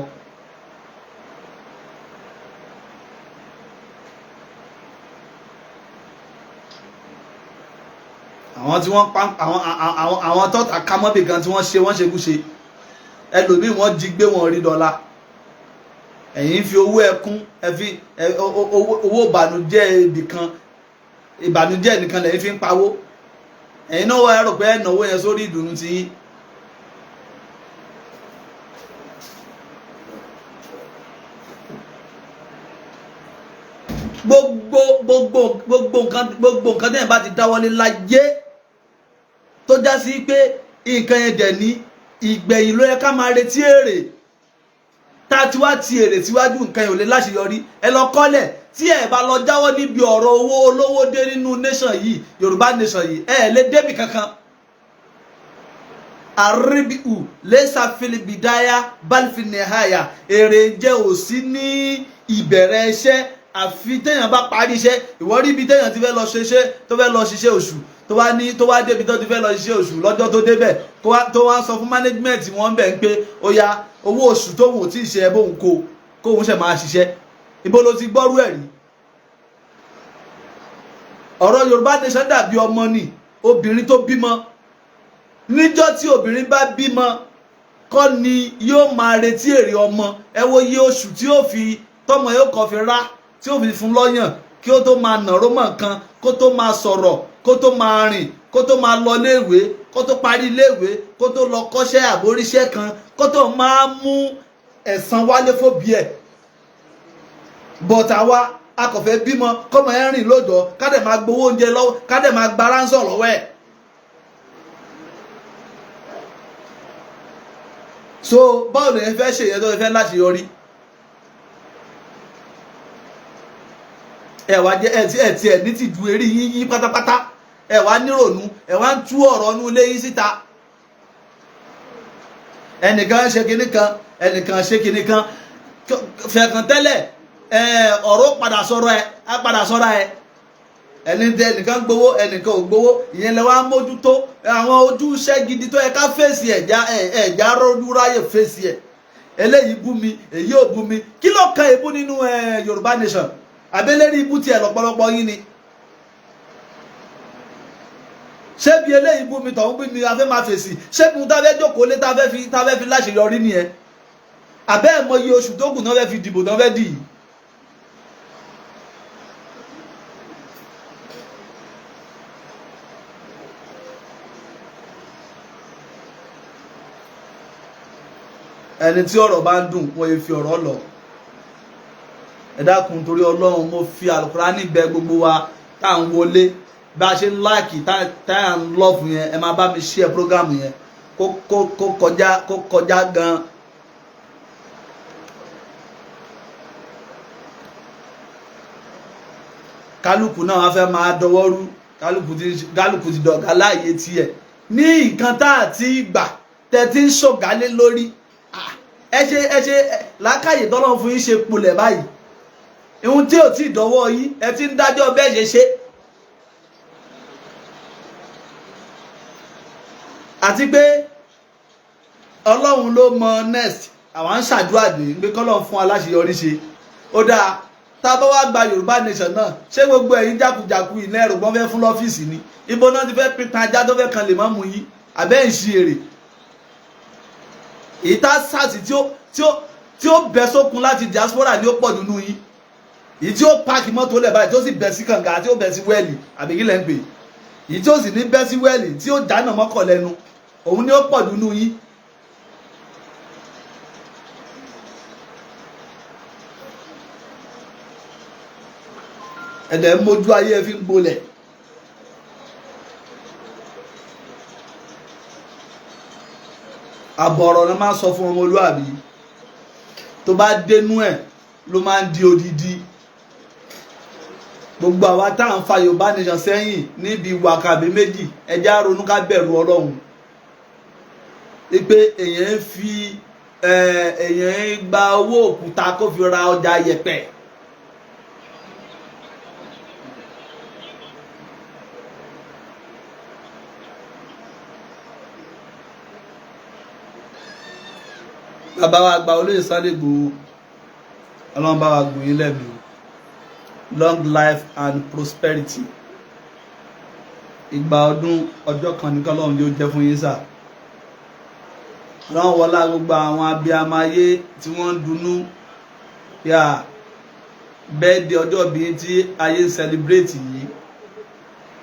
Àwọn tí wọ́n pa àwọn tọ́ta kámọ́bì kan tí wọ́n ṣe wọ́n ṣekúṣe, ẹlòmíì wọ́n jí gbé wọn rí dọ́là. Ẹ̀yin fi owó ẹkún, ẹ fi owó ìbànújẹ́ ibìkan, ìbànújẹ́ nìkan lẹ́yìn fi ń pawó. Ẹ̀yin náà wá rò pé ẹ̀ náwó yẹn sórí ìdùnnú ti yín. Gbogbo gbogbo gbogbo nǹkan, gbogbo nǹkan tẹ́yìn bá ti dáwọ́lé láyé tó já sí pé nǹkan yẹn dẹ̀ ní ìgbẹ̀yìn ló yẹ ká máa retí èrè, tá a ti wá ti èrè síwájú, nǹkan yẹn ò lè láṣeyọrí. Ẹ lọ kọ́lẹ̀, tí ẹ bá lọ jáwọ́ níbi ọ̀rọ̀ owó olówó dé nínú nation yìí, Yorùbá nation yìí, ẹ lè débì kankan. Àríbíù lẹ́sà filibidaya balfinihaya, èrè jẹ́ òsí ní ìbẹ̀rẹ̀ iṣẹ́ àfi téèyàn bá parí iṣẹ́. Ìwọ rí ibi téèyàn ti fẹ́ lọ ṣiṣẹ́, tó fẹ́ lọ ṣiṣẹ́ oṣù, tó wá ní tó wá débi tó ti fẹ́ lọ ṣiṣẹ́ oṣù, lọ́jọ́ tó débẹ̀ tó wá sọ fún management wọn bẹ̀ ń pé ó yá, owó oṣù tóun ò tí ì ṣe ẹ bóun kó kóun ṣe máa ṣiṣẹ́. Ibo ló ti gbọ́rú ẹ̀ rí? Ọ̀rọ̀ Yorùbá nation dàbí ọmọ ni, obìnrin tó bímọ. Níjọ́ tí obìnrin bá bímọ kọ́ ni yóò máa retí èrè ọmọ. Ẹ wo iye oṣù tí ó fi tọmọ yóò kọ́ fi rá, tí ó fi fún lọ́yàn, kí ó tó máa nàró mọ̀ nǹkan, kó tó máa sọ̀rọ̀, kó tó máa rìn, kó tó máa lọ léèwé, kó tó parí léèwé, kó tó lọ kọ́ṣẹ́ àbóríṣẹ́ kan, kó tó máa mú ẹ̀san wálé fóbi ẹ̀. But àwa a kò fẹ́ bímọ kọ́mọ ẹ̀ rìn lóòjọ́, ká dẹ̀ máa gbowó oúnjẹ lọ́wọ́, ká dẹ̀ máa gba ransom lọ́wọ́ ẹ̀. So báwo lèyẹn fẹ́ ṣe ìyẹn tó fẹ́ láti yọrí? Ẹ wá jẹ ẹ tí ẹ tí ẹ ní ti ju eré yín yí pátápátá, ẹ wá nírònú, ẹ wá ń tú ọ̀rọ̀ inú ilé yín síta. Ẹnìkan ṣe kinní kan, ẹnìkan ṣe kinní kan fẹ̀kàn tẹ́lẹ̀, ẹ ọ̀rọ̀ padà sọ̀rọ̀ ẹ á padà sọ̀rọ̀ ẹ. Ẹni tẹ ẹnìkan gbowó, ẹnìkan ò gbowó, ìyẹn lẹ wá mójútó. Àwọn ojúṣe gidi tó yẹ ká fèsì ẹ̀já ẹ̀já rọ́dú ráyè fèsì ẹ̀. Eléyìí bú mi, èyí ò bú mi, kí ló kan èébú nínú ẹ Yorùbá nation? Àbẹ́lẹ́rí ibú tiẹ̀ lọ́pọ̀lọpọ̀ yín ni. Ṣé bí eléyìí bú mi, tọ̀hún bí mi, afẹ́ máa fèsì? Ṣé bí mo tá fẹ́ jókòó lé, tá fẹ́ fi láṣeyọrí nìyẹn? Àbẹ́ ẹ̀ mọ iye oṣù tó kù náà fẹ́ fi dìbò náà fẹ́ dì í. Ẹni tí ọ̀rọ̀ bá ń dùn, wọ́n yẹ fi ọ̀rọ̀ lọ. Ẹ dákun, torí Ọlọ́run, mo fi Àlùkùránì bẹ̀ gbogbo wa tá à ń wọlé, bá a ṣe ń like, tá à ń love yẹn, ẹ máa bá mi share program yẹn kó kọjá, kó kọjá gan. Kálukú náà wá fẹ́ máa dọwọ́ rú. Kálukú ti dọ̀gá láàyè tiẹ̀ ní nǹkan tá a ti gbà tẹ́ ti ń ṣọ̀gálé lórí. Ẹ ṣe, ẹ ṣe làákàyè tọ́lọ́run fún yín ṣe polẹ̀ báyìí. Ihun tí ò tí ì dọ́wọ́ yín, ẹ ti ń dájọ́ bẹ́ẹ̀ ṣe ṣe. Àti pé Ọlọ́run ló mọ next. Àwọn ń ṣàdúrà ní pé kọ́lọ́run fún aláṣeyọrí ṣe. Ó dáa, tá a bá wá gba Yorùbá nation náà, ṣé gbogbo ẹ̀yin jákujàku iná ẹ̀rù gbọ́n fẹ́ fún lọ́fíìsì ni? Ibo náà ti fẹ́ pípa ajá tó fẹ́ kan lè má mú yín? Àbẹ́ ń ṣe èrè èyí tá sars tí ó bẹ́ sókun láti diaspora ni ó pọ̀ nínú yín, èyí tí ó park mọ́tò lẹ̀ báyìí tó sì bẹ́ sí kànga, tí ó bẹ́ sí well, àbí kí lẹ̀ ń pè, èyí tí ó sì ní bẹ́ sí well, tí ó dáná mọ́kọ̀ lẹ́nu, òun ni ó pọ̀ nínú yín. Ẹ̀dẹ̀ ń mójú ayé ẹ fi ń gbolẹ̀. Àbọ̀ ọ̀rọ̀ ni máa ń sọ fún ọmọlúàbí, tó bá dénú ẹ̀ ló máa ń di odidi. Gbogbo àwa tá à ń fa Yorùbá nation sẹ́yìn níbi wàkàbí méjì, ẹjẹ́ á ronú, ká bẹ̀rù Ọlọ́run wípé èèyàn ń gba owó òkúta kó fi ra ọjà yẹ̀pẹ̀. Bàbá wa gba olóyè Sunday Igboho, Ọlọ́run bá wa gùn yín lẹ́mìí, long life and prosperity. Ìgbà ọdún ọjọ́ kan ní kọ́lọ́run yóò jẹ́ fún yín sà. Ọlọ́run wọlá gbogbo àwọn abiyamọ ayé tí wọ́n ń dunnú yà bẹ́ẹ̀ di ọjọ́ bíi tí ayé ń celebrate yìí.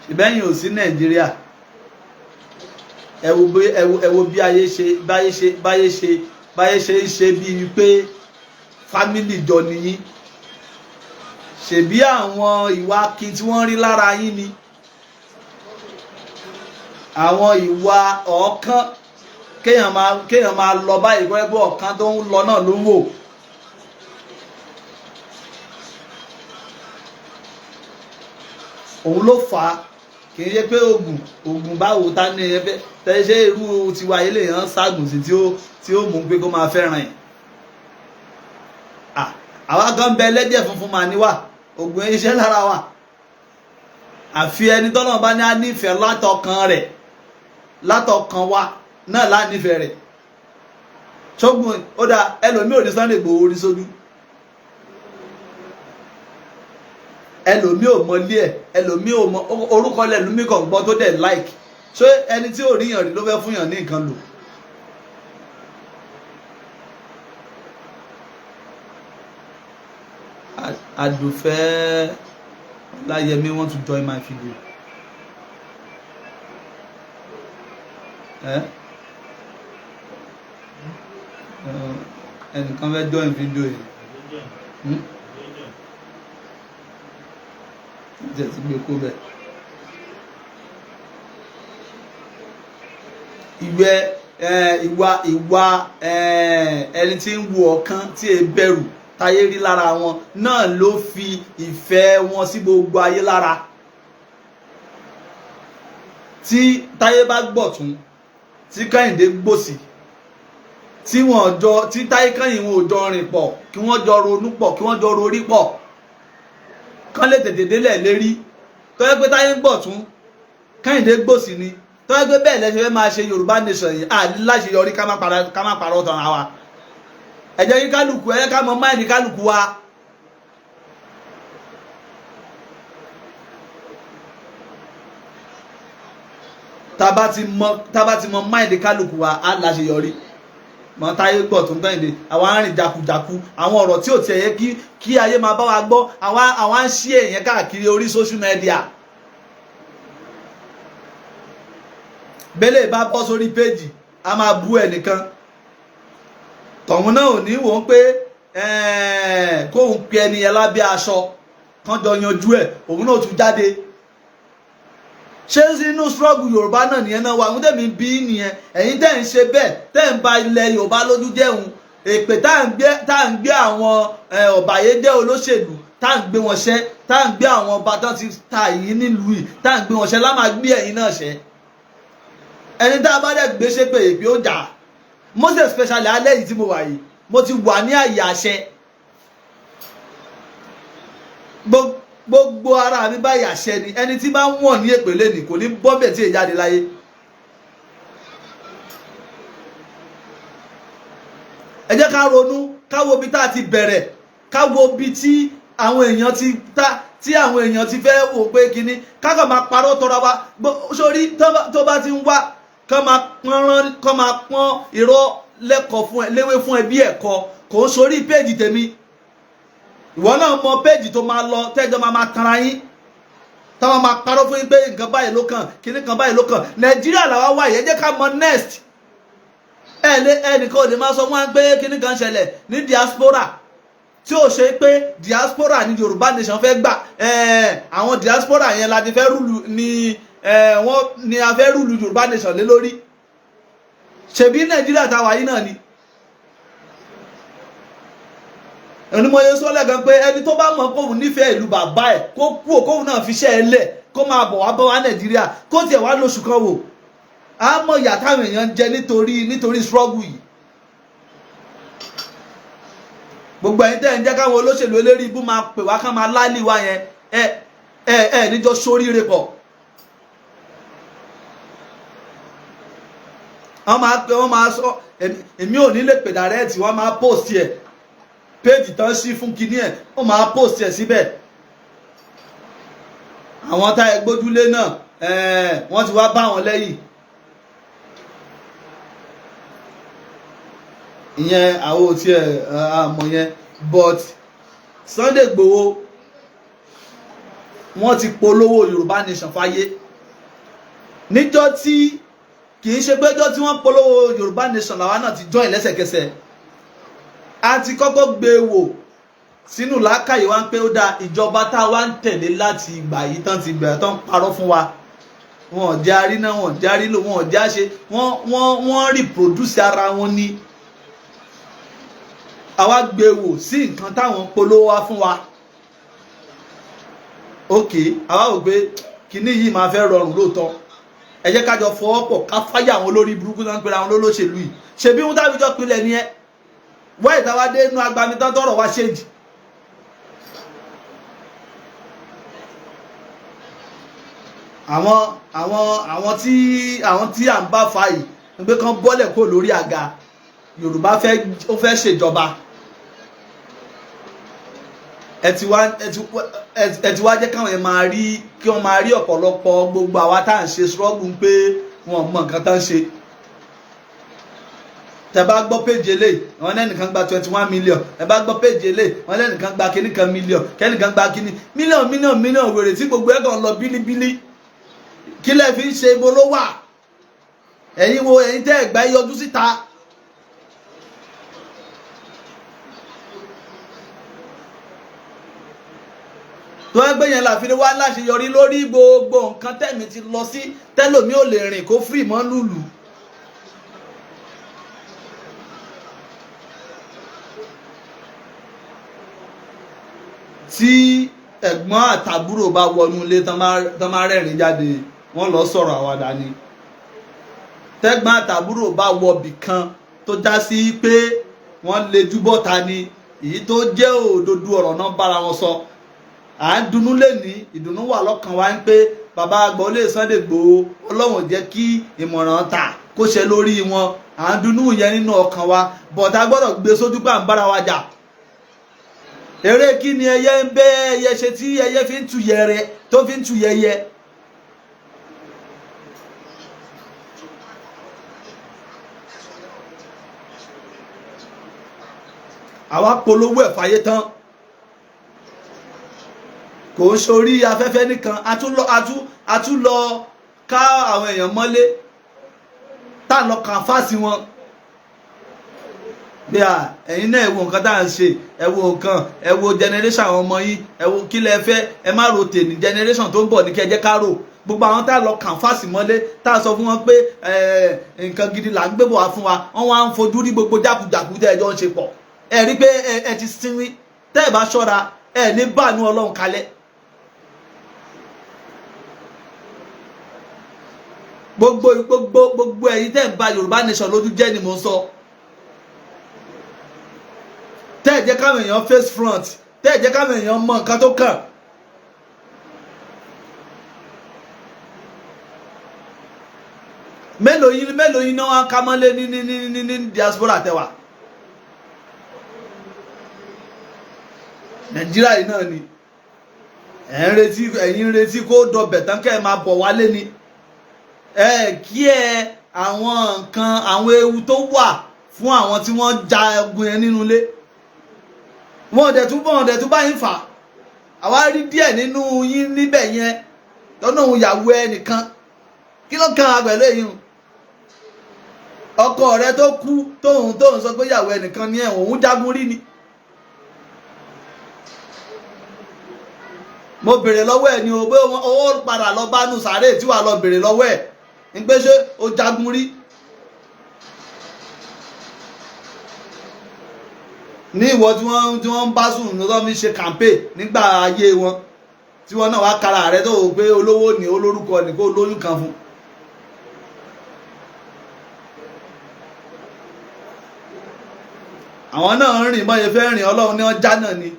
Ṣùgbẹ́yìn ò sí Nàìjíríà. Ẹ wo bí, ẹ wo bí ayé ṣe, báyé ṣe, báyé ṣe, báyé ṣe ń ṣe bíi pé family jọ nìyí. Ṣèbí àwọn ìwà akin tí wọ́n rí lára yín ni, àwọn ìwà ọ̀ọ́kán, kéèyàn máa lọ báyìí kọ́ ẹgbẹ́ ọ̀kan tó ń lọ náà ló ń wò. Òun ló fà á. Kì í ṣe pé oògùn báwo ta ní ẹ fẹ́ tẹ́ ṣe irú tiwa yìí lè yàn ságùn sí tí ó mú pé kó máa fẹ́ràn ẹ̀. Àwa gan bẹ, ẹlẹ́jẹ̀ funfun máa níwà, oògùn iṣẹ́ lára wa. Àfi ẹni tọ́lọ́ bá ní á nífẹ̀ẹ́ látọkàn rẹ̀, látọkàn wa náà lánífẹ̀ẹ́ rẹ̀. Ṣógun ó dáa, ẹlòmíì ò ní Sunday Igboho orí sójú, ẹlòmíì ò mọ ilé ẹ, ẹlòmíì ò mọ orúkọ, lẹlòmíì kàn gbọ́ tó dẹ̀ like. Ṣé ẹni tí ò ríyàn rí ló fẹ́ fún yàn ní nǹkan lò? Àdùfẹ́ Ọláyẹmí want to join my video. Ẹ ẹnìkan fẹ́ join video yìí. Hmm? Jẹ́ ti gbé kó bẹ́ẹ̀. Ìwẹ́ ìwà ẹni tí ń wo ọ̀kan tí e bẹ̀rù táyé rí lára wọn náà ló fi ìfẹ́ wọn sí gbogbo ayé lára. Tí táyé bá gbọ̀tún, tí Kẹ́hìndé gbòsì, tí wọ́n jọ, tí táyé kẹ́hìn wọn ò jọ rìn pọ̀, kí wọ́n jọ ronú pọ̀, kí wọ́n jọ rorí pọ̀, kán lè tètè délẹ̀ lérí. Tó yẹ pé táyé ń gbọ̀tún, Kẹ́hìndé gbòsì ni, tó yẹ pé bẹ́ẹ̀ lẹ́sẹ̀ fẹ́ máa ṣe Yorùbá nation yìí, à láṣeyọrí. Ká má parọ́ tàn ra wa. Ẹ jẹ́ kí kálukú, ẹ jẹ́ ká mọ mind kálukú wa. Tá bá ti mọ mind kálukú wa, á láṣeyọrí. Mọ táyé gbọ̀ tó ń Kẹ́hìndé, àwọn arìn jakujaku, àwọn ọ̀rọ̀ tí ò tiẹ̀ yẹ kí ayé máa bá wa gbọ́, àwọn á ń ṣí èèyàn káàkiri orí social media. Bẹ́lẹ̀ bá bọ́ sórí péjì, a máa bú ẹnìkan, tọ̀hún náà ò ní wò ó pé kóun pe ẹni yẹn lábẹ́ aṣọ kán jọ yanjú ẹ̀, òun náà tún jáde. Ṣé sínú struggle Yorùbá náà nìyẹn náà wà? Àwọn tẹ̀mí bí nìyẹn. Ẹ̀yin tẹ̀ ń ṣe bẹ́ẹ̀, tẹ̀ ń ba ilẹ̀ Yorùbá lójú jẹun, èpè tá à ń gbé àwọn ọ̀bàyéjẹ́ olóṣèlú, tá à ń gbé wọn ṣẹ́, tá à ń gbé àwọn ọba tán ti ta yìí nílùú yìí, tá à ń gbé wọn ṣẹ́, lá máa gbé ẹ̀yin náà ṣẹ́. Ẹni tá a bá dẹ̀ gbé ṣépè, èpè ó jà. Most especially alẹ́ yìí tí mo wà yìí, mo ti wà ní àyè àṣẹ. Gbogbo ara mi báyìí àṣẹ ni. Ẹni tí bá ń wọ̀n ní èpè lẹ́nìí kò ní bọ́ bẹ̀ tí èyí jáde láyé. Ẹ jẹ́ ká ronú, ká wo ibi tá a ti bẹ̀rẹ̀, ká wo ibi tí àwọn èèyàn ti fẹ́ wò pé kínní, ká kàn máa parọ́ tọra wa sórí. Tó bá ti ń wá, kán máa pọ́n irọ́ lẹ́kọ̀ọ́ fún ẹ, léwé fún ẹ bí ẹ̀kọ́. Kò ń sórí péèjì tèmi. Ìwọ náà mọ péèjì tó máa lọ, tẹ́jọ́ máa tanra yín, táwọn máa parọ́ fún yín pé nǹkan báyìí ló kàn, kíní kan báyìí ló kàn. Nàìjíríà làwa wà yìí, ẹ jẹ́ ká mọ next. Ẹ lé ẹnìkan ò lè máa sọ wọn pé kíní kan ṣẹlẹ̀ ní diaspora tí ó ṣe pé diaspora ní Yorùbá nation fẹ́ gbà. Àwọn diaspora yẹn la ti fẹ́ rule ní wọ́n ní a fẹ́ rule Yorùbá nation lé lórí. Ṣebí Nàìjíríà táwa yìí náà ni. Onímọ̀ye sọ́lẹ̀ gan pé ẹni tó bá mọ̀ kóun nífẹ̀ẹ́ ìlú bàbá ẹ̀, kó kú òkóun náà fi ṣẹ́ ẹ lẹ̀, kó máa bọ̀ wá bọ́ wá Nàìjíríà, kó tiẹ̀ wá lóṣù kan wò, á mọ̀ ìyà táwọn èèyàn ń jẹ nítorí struggle yìí. Gbogbo ẹ̀yin tẹ́ ń jẹ́ káwọn olóṣèlú eléri ibú máa pè wá, kán máa láàlì wá yẹn, ẹ níjọ sóríire pọ̀. Wọ́n máa pè, wọ́n máa sọ, èmi ò ní lè pè direct. Wọ́n máa post ẹ̀, péjì tán sí fún kinní ẹ̀, wọ́n máa post ẹ̀ síbẹ̀. Àwọn tá ẹ gbójúlé náà wọ́n ti wá bá wọn lẹ́yìn. Ìyẹn àwọn ò tiẹ̀ àmọ̀ yẹn, but Sunday Igboho wọ́n ti polówó Yorùbá Nation fáyé níjọ́ tí kì í ṣe péjọ́ tí wọ́n polówó Yorùbá Nation làwa náà ti join lẹ́sẹ̀kẹsẹ̀. A ti kọ́kọ́ gbé e wò sínú làákàyè wa ń pé ó dáa, ìjọba tá a wá ń tẹ̀lé láti ìgbà yìí tán ti bẹ̀rẹ̀ tán parọ́ fún wa, wọn ò jẹ́ arí náà, wọn ò jẹ́ arí lò, wọn ò jẹ́ àṣe, wọ́n reproduce ara wọn ni. Àwa gbé e wò sí nǹkan táwọn polówó wá fún wa. Ok, àwa wò pé kinní yìí máa fẹ́ rọrùn lóòótọ́, ẹ jẹ́ ká jọ fọwọ́ pọ̀ ká fáyà àwọn olórí burúkú náà ń pera àwọn olóṣèlú yìí. Ṣebí wọn tábí jọ pinlẹ̀ ni ẹ wáyé táwa dé inú agbami tán tọrọ wá ṣéǹjì. Àwọn tí à ń bá fa yìí ń pé kán bọ́lẹ̀ kó lórí àga, Yorùbá fẹ́ ó fẹ́ ṣèjọba. Ẹ ti wá jẹ́ káwọn yẹn máa rí, kí wọ́n máa rí ọ̀pọ̀lọpọ̀ gbogbo àwa tá à ń ṣe struggle ń pé wọn mọ nǹkan tá ń ṣe. Tẹ bá gbọ́ péjì eléyìí, wọn lẹ́nìkan gba 21 million. Ẹ bá gbọ́ péjì eléyìí, wọn lẹ́nìkan gba kíní kan million, kẹ́nìkan gba kíní mílíọ̀n mílíọ̀n mílíọ̀n, wèrè tí gbogbo ẹ̀ kàn lọ bílíbílí. Kí lẹ fi ń ṣe? Ibo ló wà? Ẹ̀yin wo, ẹ̀yin tẹ́ ẹ̀ gbá yọjú síta. Tó ẹgbẹ́ yẹn láfi wá láṣeyọrí lórí gbogbo nǹkan tẹ̀mí ti lọ sí tẹ́lòmí ò lè rìn kó fírì mọ́ lùlù. Tí ẹ̀gbọ́n àtàbúrò bá wọnú ilé tán máa rẹ́rìn jáde, wọ́n lọ sọ̀rọ̀ àwàdà ni. Tẹ́gbọ́n àtàbúrò bá wọbì kan tó já sí pé wọ́n lè júbọ́ta ni, èyí tó jẹ́ òdodo ọ̀rọ̀ náà bára wọn sọ. À ń dunnú lẹ́ni, ìdùnnú wà lọ́kàn wa ń pé bàbá àgbọ̀lé Sunday Igboho, Ọlọ́run jẹ́ kí ìmọ̀ràn ta kó ṣe lórí wọn. À ń dunnú yẹn nínú ọkàn wa, bọ̀dá gbọ́dọ̀ gbé sójú pé à ń bára wa jà. Eré kí ni ẹyẹ ń bẹ́ ẹyẹ ṣe tí ẹyẹ fi ń tu yẹrẹ tó fi ń tu yẹyẹ. Àwa polówó ẹ̀ fàyè tán, kò ń sórí afẹ́fẹ́ nìkan, a tún lọ ká àwọn èèyàn mọ́lé tá a lọ kàn fásì wọn bí a. Ẹ̀yin náà, ẹ wo nǹkan tá à ń ṣe, ẹ wo nǹkan, ẹ wo generation àwọn ọmọ yín, ẹ wo kí lẹ fẹ́. Ẹ má ro tèmi, generation tó ń bọ̀ ní kí ẹ jẹ́ ká rò. Gbogbo àwọn tá a lọ kàn fásì mọ́lé, tá a sọ fún wọn pé nǹkan gidi là ń gbé bọ̀ wá fún wa, wọ́n wá ń fojú rí gbogbo jákujàku tẹ́ ẹ jọ ń ṣe pọ̀. Ẹ rí pé ẹ ti sinmi, tẹ́ ẹ bá ṣọ́ra, ẹ ní báànú Ọlọ́run kalẹ̀. Gbogbo ẹ̀yin tẹ́ ń ba Yorùbá Nation lójú jẹ́ ni mò ń sọ, tẹ́ ẹ̀ jẹ́ káwọn èèyàn face front, tẹ́ ẹ̀ jẹ́ káwọn èèyàn mọ nǹkan tó kàn. Mélòó yín náà wá ká mọ́lé ní diaspora tẹwà Nàìjíríà yìí náà ni ẹ̀ ń retí, ẹ̀yin ń retí kó dọbẹ̀ tán kẹ́ ẹ̀ máa bọ̀ wálé ni. Ẹ kí ẹ àwọn nǹkan, àwọn ewu tó wà fún àwọn tí wọ́n ja ogun yẹn nínú ilé, wọn ò dẹ̀ tún báyìí fà. Àwa rí díẹ̀ nínú yín níbẹ̀ yẹn lọ́nà òun ìyàwó ẹnìkan. Kí ló kàn án pẹ̀lú èyí? Ọkọ rẹ tó kú, tóun sọ pé ìyàwó ẹnìkan ní ẹ̀wọ̀n, òun jagun rí ni. Mo béèrè lọ́wọ́ ẹ̀ ni o pé owó padà lọ bá nù sàárè tí wàá lọ béèrè lọ́wọ́ ẹ̀ ń pé ṣé o jagun rí. Ní ìwọ tí wọ́n ń bá sùn lọ́dọ̀ mi ṣe campaign nígbà ayé wọn, tí wọ́n náà wá kára rẹ tó wò pé olówó ní olórúkọ ní kó lóyún kan fún. Àwọn náà ń rìn bọ́yẹ fẹ́ rìn, Ọlọ́run ní ọjà náà ni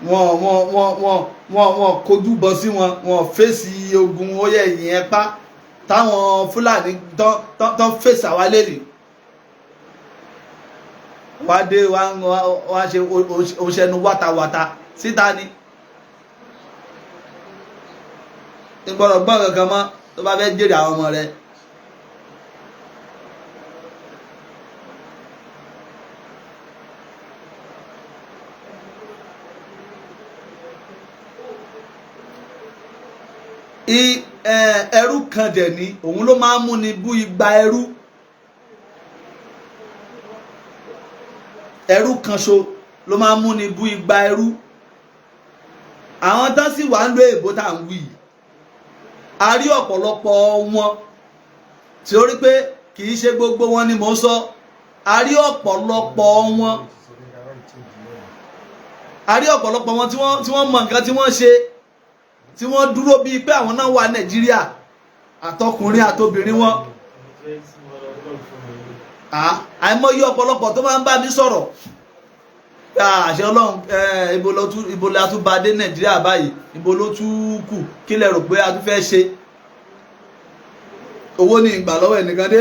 wọ́n kojú bọ sí wọn, wọ́n fèsì ogun. Ó yẹ ìyẹn pa táwọn Fúlàní tán fèsì àwa lélẹ̀ wá dé wá wá ṣe òṣèlú wátawàta síta ni. Ìgbọ́dọ̀ gbọ́n kankan mọ́ tó bá fẹ́ jèrè àwọn ọmọ rẹ. Ẹrú kan dẹ̀ ni òun ló máa ń múni bú igba ẹrú. Ẹrú kan ṣo ló máa ń múni bú igba ẹrú. Àwọn tán sì wà ń lo èbó tá à ń wí yìí, a rí ọ̀pọ̀lọpọ̀ wọn tí ó rí pé kì í ṣe gbogbo wọn ni mò ń sọ. A rí ọ̀pọ̀lọpọ̀ wọn, a rí ọ̀pọ̀lọpọ̀ wọn tí wọ́n mọ nǹkan tí wọ́n ṣe, tí wọ́n dúró bíi pé àwọn náà wà Nàìjíríà, àtọkùnrin àtobìnrin wọn. Àìmọye ọ̀pọ̀lọpọ̀ tó máa ń bá mi sọ̀rọ̀, àṣẹ Ọlọ́run, ibo la tún bá dé Nàìjíríà báyìí, ibo ló tún kù, kí lẹ rò pé a tún fẹ́ ṣe? Owó ní ìgbà lọ́wọ́ ẹnìkan dé,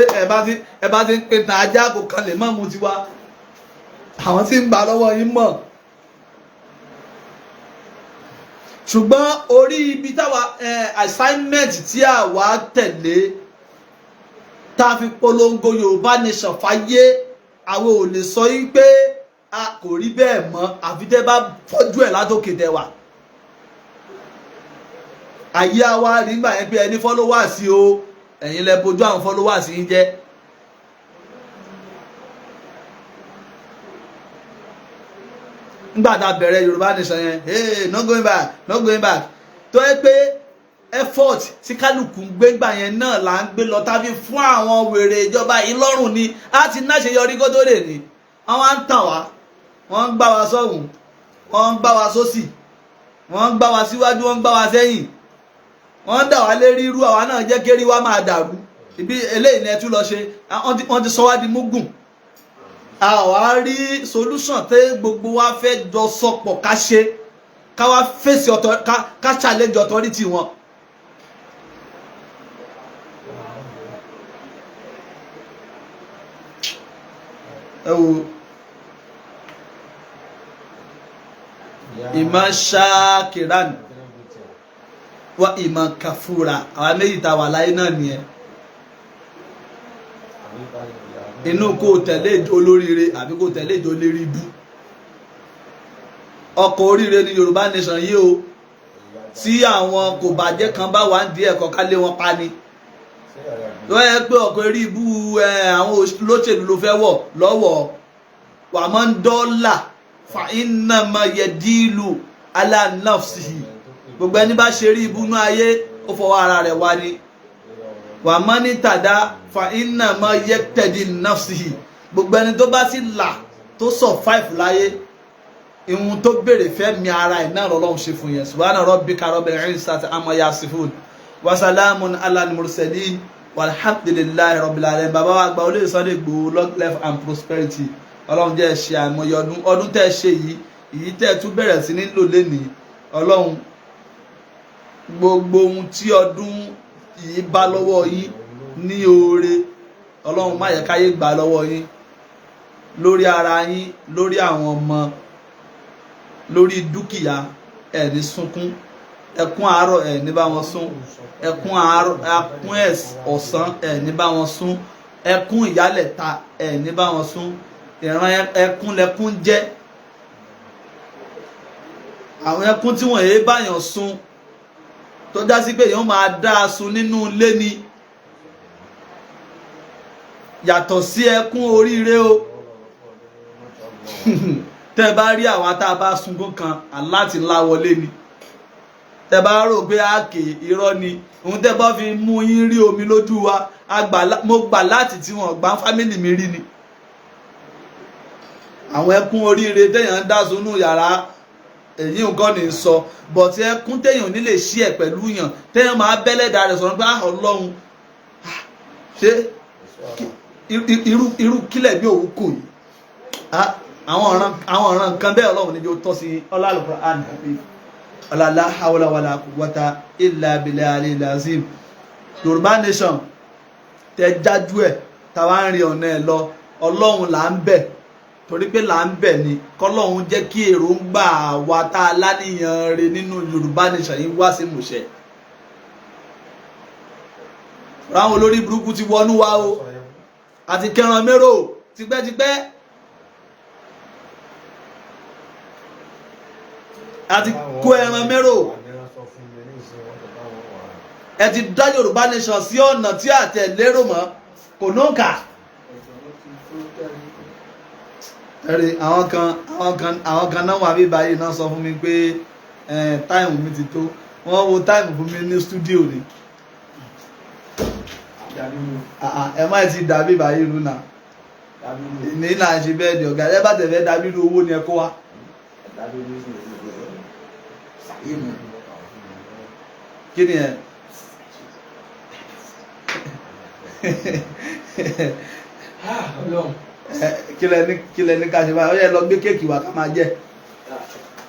ẹ bá ti ń pè tán ajá kò kan lè má mu tiwa, àwọn tí ń gbà lọ́wọ́ yín mọ̀. Ṣùgbọ́n orí ibi táwa assignment tí àwa tẹ̀lé tá a fi polongo Yorùbá Nation fáyé, àwọn ò lè sọ yín pé a kò rí bẹ́ẹ̀ mọ́, àfi tẹ́ bá fọ́jú ẹ̀ látòkè tẹ́ wà. Ayé àwa nígbà yẹn pé ẹni followers o, ẹ̀yin lẹ bojú àwọn followers yín jẹ́. Nígbà tá a bẹ̀rẹ̀ Yorùbá Nation yẹn, hey, no going back, no going back, tó yẹ pé effort tí kálukú ń gbé gbà yẹn náà là ń gbé lọ tàbí fún àwọn wèrè ìjọba yìí lọ́rùn ni a ti náṣeyọrí kó tó lè ní. Wọ́n á ń tàn wá, wọ́n ń gbá wa sọ́hùn, wọ́n ń gbá wa sósì, wọ́n ń gbá wa síwájú, wọ́n ń gbá wa sẹ́yìn, wọ́n ń dà wá lérí irú, àwa náà jẹ́ kérí wa máa dàrú. Ibi eléyìí ni ẹ tún lọ ṣe, wọ́n ti sọ wá di múgùn. A wá rí solution tẹ́ gbogbo wa fẹ́ jọ sọpọ̀ ká ṣe, ká wá fèsì ọ̀tọ̀, ká challenge authority wọn. Ẹ wo ìmọ̀ ṣáàkìrán wa ìmọ̀ kàfúrà, àwa méjì tá a wà láyé náà nìyẹn. Inú kó tẹ̀lé ìjọ olóríire àbí kó tẹ̀lé ìjọ olórí ibú. Ọkọ̀ oríire ní Yorùbá Nation yìí o, tí àwọn kò bàjẹ́ kan bá wà ń di ẹ̀kọ́ ká lé wọn pa ni. Tó yẹ pé ọkọ̀ eré ibú àwọn olóṣèlú ló fẹ́ wọ̀ lọ́wọ́, wà máa ń dọ́là fa iná máa yẹ díìlù aláǹnáfsì. Gbogbo ẹni bá ṣe rí ibú nú ayé, ó fọwọ́ ara rẹ̀ wá ni. Wà má ní tàdá fa iná máa yẹ tẹ̀dí náfsì. Gbogbo ẹni tó bá sì là tó survive láyé, ìhun tó béèrè fẹ́ mi ara ẹ̀ náà lọ́lọ́run ṣe fún yẹn. Subhana rabbika rabbil izzati amma yasifun wa salamun ala al-mursalin walhamdulillahi rabbil alamin. Bàbá wa gba olóyè Sunday Igboho, long life and prosperity. Ọlọ́run jẹ́ ṣe àìmọye ọdún, ọdún tẹ́ ẹ ṣe yìí, èyí tẹ́ ẹ tún bẹ̀rẹ̀ sí ní lò lénìí. Ọlọ́run, gbogbo ohun tí ọdún yìí bá lọ́wọ́ yín ní oore, Ọlọ́run má yẹ káyé gbà lọ́wọ́ yín, lórí ara yín, lórí àwọn ọmọ, lórí dúkìá. Ẹ ní sunkún ẹkún àárọ̀, ẹ ní bá wọn sún ẹkún àárọ̀, ẹkún ọ̀sán ẹ ní bá wọn sún, ẹkún ìyálẹ̀ta ẹ ní bá wọn sún. Ìran ẹkún lẹkún jẹ́, àwọn ẹkún tí wọ́n yé báyàn sun, tó já sí pé èèyàn máa dá a sun nínú ilé ni, yàtọ̀ sí ẹkún oríire o. Tẹ́ bá rí àwa tá a bá sunkún kan, aláti ńlá wọlé ni. Tẹ́ bá rò pé àkè irọ́ ni òun, tẹ́ bá fi mú yín rí omi lójú wa, mo gbà láti tí wọ́n gbà fámìlì mi rí ni. Àwọn ẹkún oríire téèyàn ń dá sunú yàrá, èyí nǹkan ní sọ, bọ̀tí ẹkún téèyàn ní lè ṣí ẹ̀ pẹ̀lú yàn, téèyàn máa bẹ́lẹ́dà rẹ̀ sọ̀rọ̀ pé Ọlọ́run, ṣé irú kílẹ̀ bí òun kù yìí, àwọn ọ̀ràn nǹkan bẹ́ẹ̀ Ọlọ́run níbi ó tọ́ sí. Ọlọ́run àná ọ̀làlá hawla wàlà quwwata illa billahi al-azim. Yorùbá Nation tẹ jájú ẹ̀, táwa ń rin ọ̀nà ẹ̀ lọ, Ọlọ́run là ń bẹ̀, torí pé là ń bẹ̀ ni kọ́lọ́run jẹ́ kí èròǹgbà wa tá a láníyàn re nínú Yorùbá Nation yìí wá sí ìmúṣẹ. Ráwọn olórí burúkú ti wọnú wa o, àti kẹran mérò tipẹ́tipẹ́, àti kó ẹran mérò. Ẹ ti dá Yorùbá nation sí ọ̀nà tí àtẹ̀lérò mọ́, kò nóǹkà. Ẹ̀rí àwọn kan náà wà bí báyìí náà sọ fún mi pé time mi ti tó. Wọ́n wo time fún mi ní studio ni. Ẹ má ti dàbí báyìí rú náà ní náà ṣe bẹ́ẹ̀ di ọ̀gá. Ẹ bá tẹ̀ fẹ́ dàbí irú owó ni ẹ kó wa. Kí ni ẹ? Kí lẹ ní ká ṣe báyìí? Ó yẹ lọ gbé cake wá ká máa jẹ.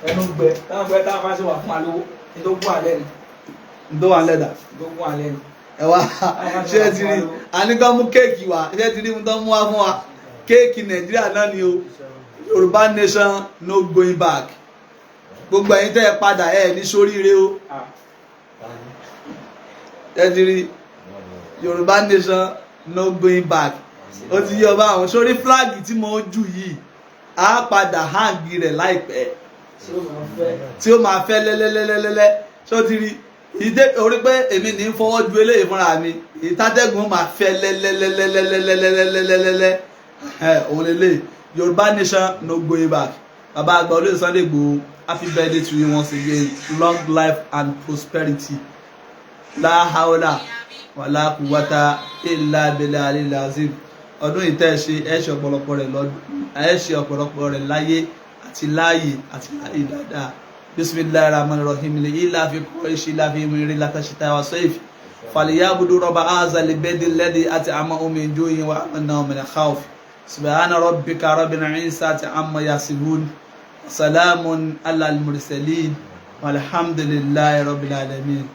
Ẹnu gbẹ táwọn gbẹ táwọn bá ṣe wà fún wa lówó ní tó gún alẹ́ ni. N tó wà ń lẹ́dà. Tó gún alẹ́ ni. Ẹ wá, ṣé ẹ ti rí? Àníkàn mú cake wá. Ṣé ẹ ti rí mú tán mú wá fún wa? Cake Nàìjíríà náà ni o. Yorùbá nation, no going back. Gbogbo ẹ̀yin tẹ́ ẹ padà, ẹ ní sóríire o. Ẹ ti rí? Yorùbá nation, no going back. Ó ti yí ọba àwọn sórí flag tí mo jù yìí, á padà hang rẹ̀ láìpẹ́ tí ó máa fẹ́ lẹ́lẹ́lẹ́lẹ́lẹ́. Ṣó ti rí ìdé orí pé èmi ní fọwọ́ ju eléyìí fúnra mi? Ìtàtẹ́gùn máa fẹ́ lẹ́lẹ́lẹ́lẹ́lẹ́lẹ́lẹ́lẹ́lẹ́lẹ́. Ẹ̀ òun lélẹ̀. Yorùbá nation, no going back. Bàbá àgbà olóyè Sunday Igboho, happy birthday to you once again. Long life and prosperity. La hawla wala quwwata illa billahi alazim. Ọdún yìí tẹ́ ẹ ṣe, ẹ ṣe ọ̀pọ̀lọpọ̀ rẹ̀ lọ́dún, ẹ ṣe ọ̀pọ̀lọpọ̀ rẹ̀ láyé àti láàyè àti láàyè dáadáa. Bismillahir rahmanir rahim. Li ilafi quraish ilafi rihlata shita wa sayf falyabudu rabba hazal baydi alladhi at'amahum min ju'in wa amanahum min khawf. Subhana rabbika rabbil izzati amma yasifun, salamun alal mursalin, walhamdulillahi rabbil alamin.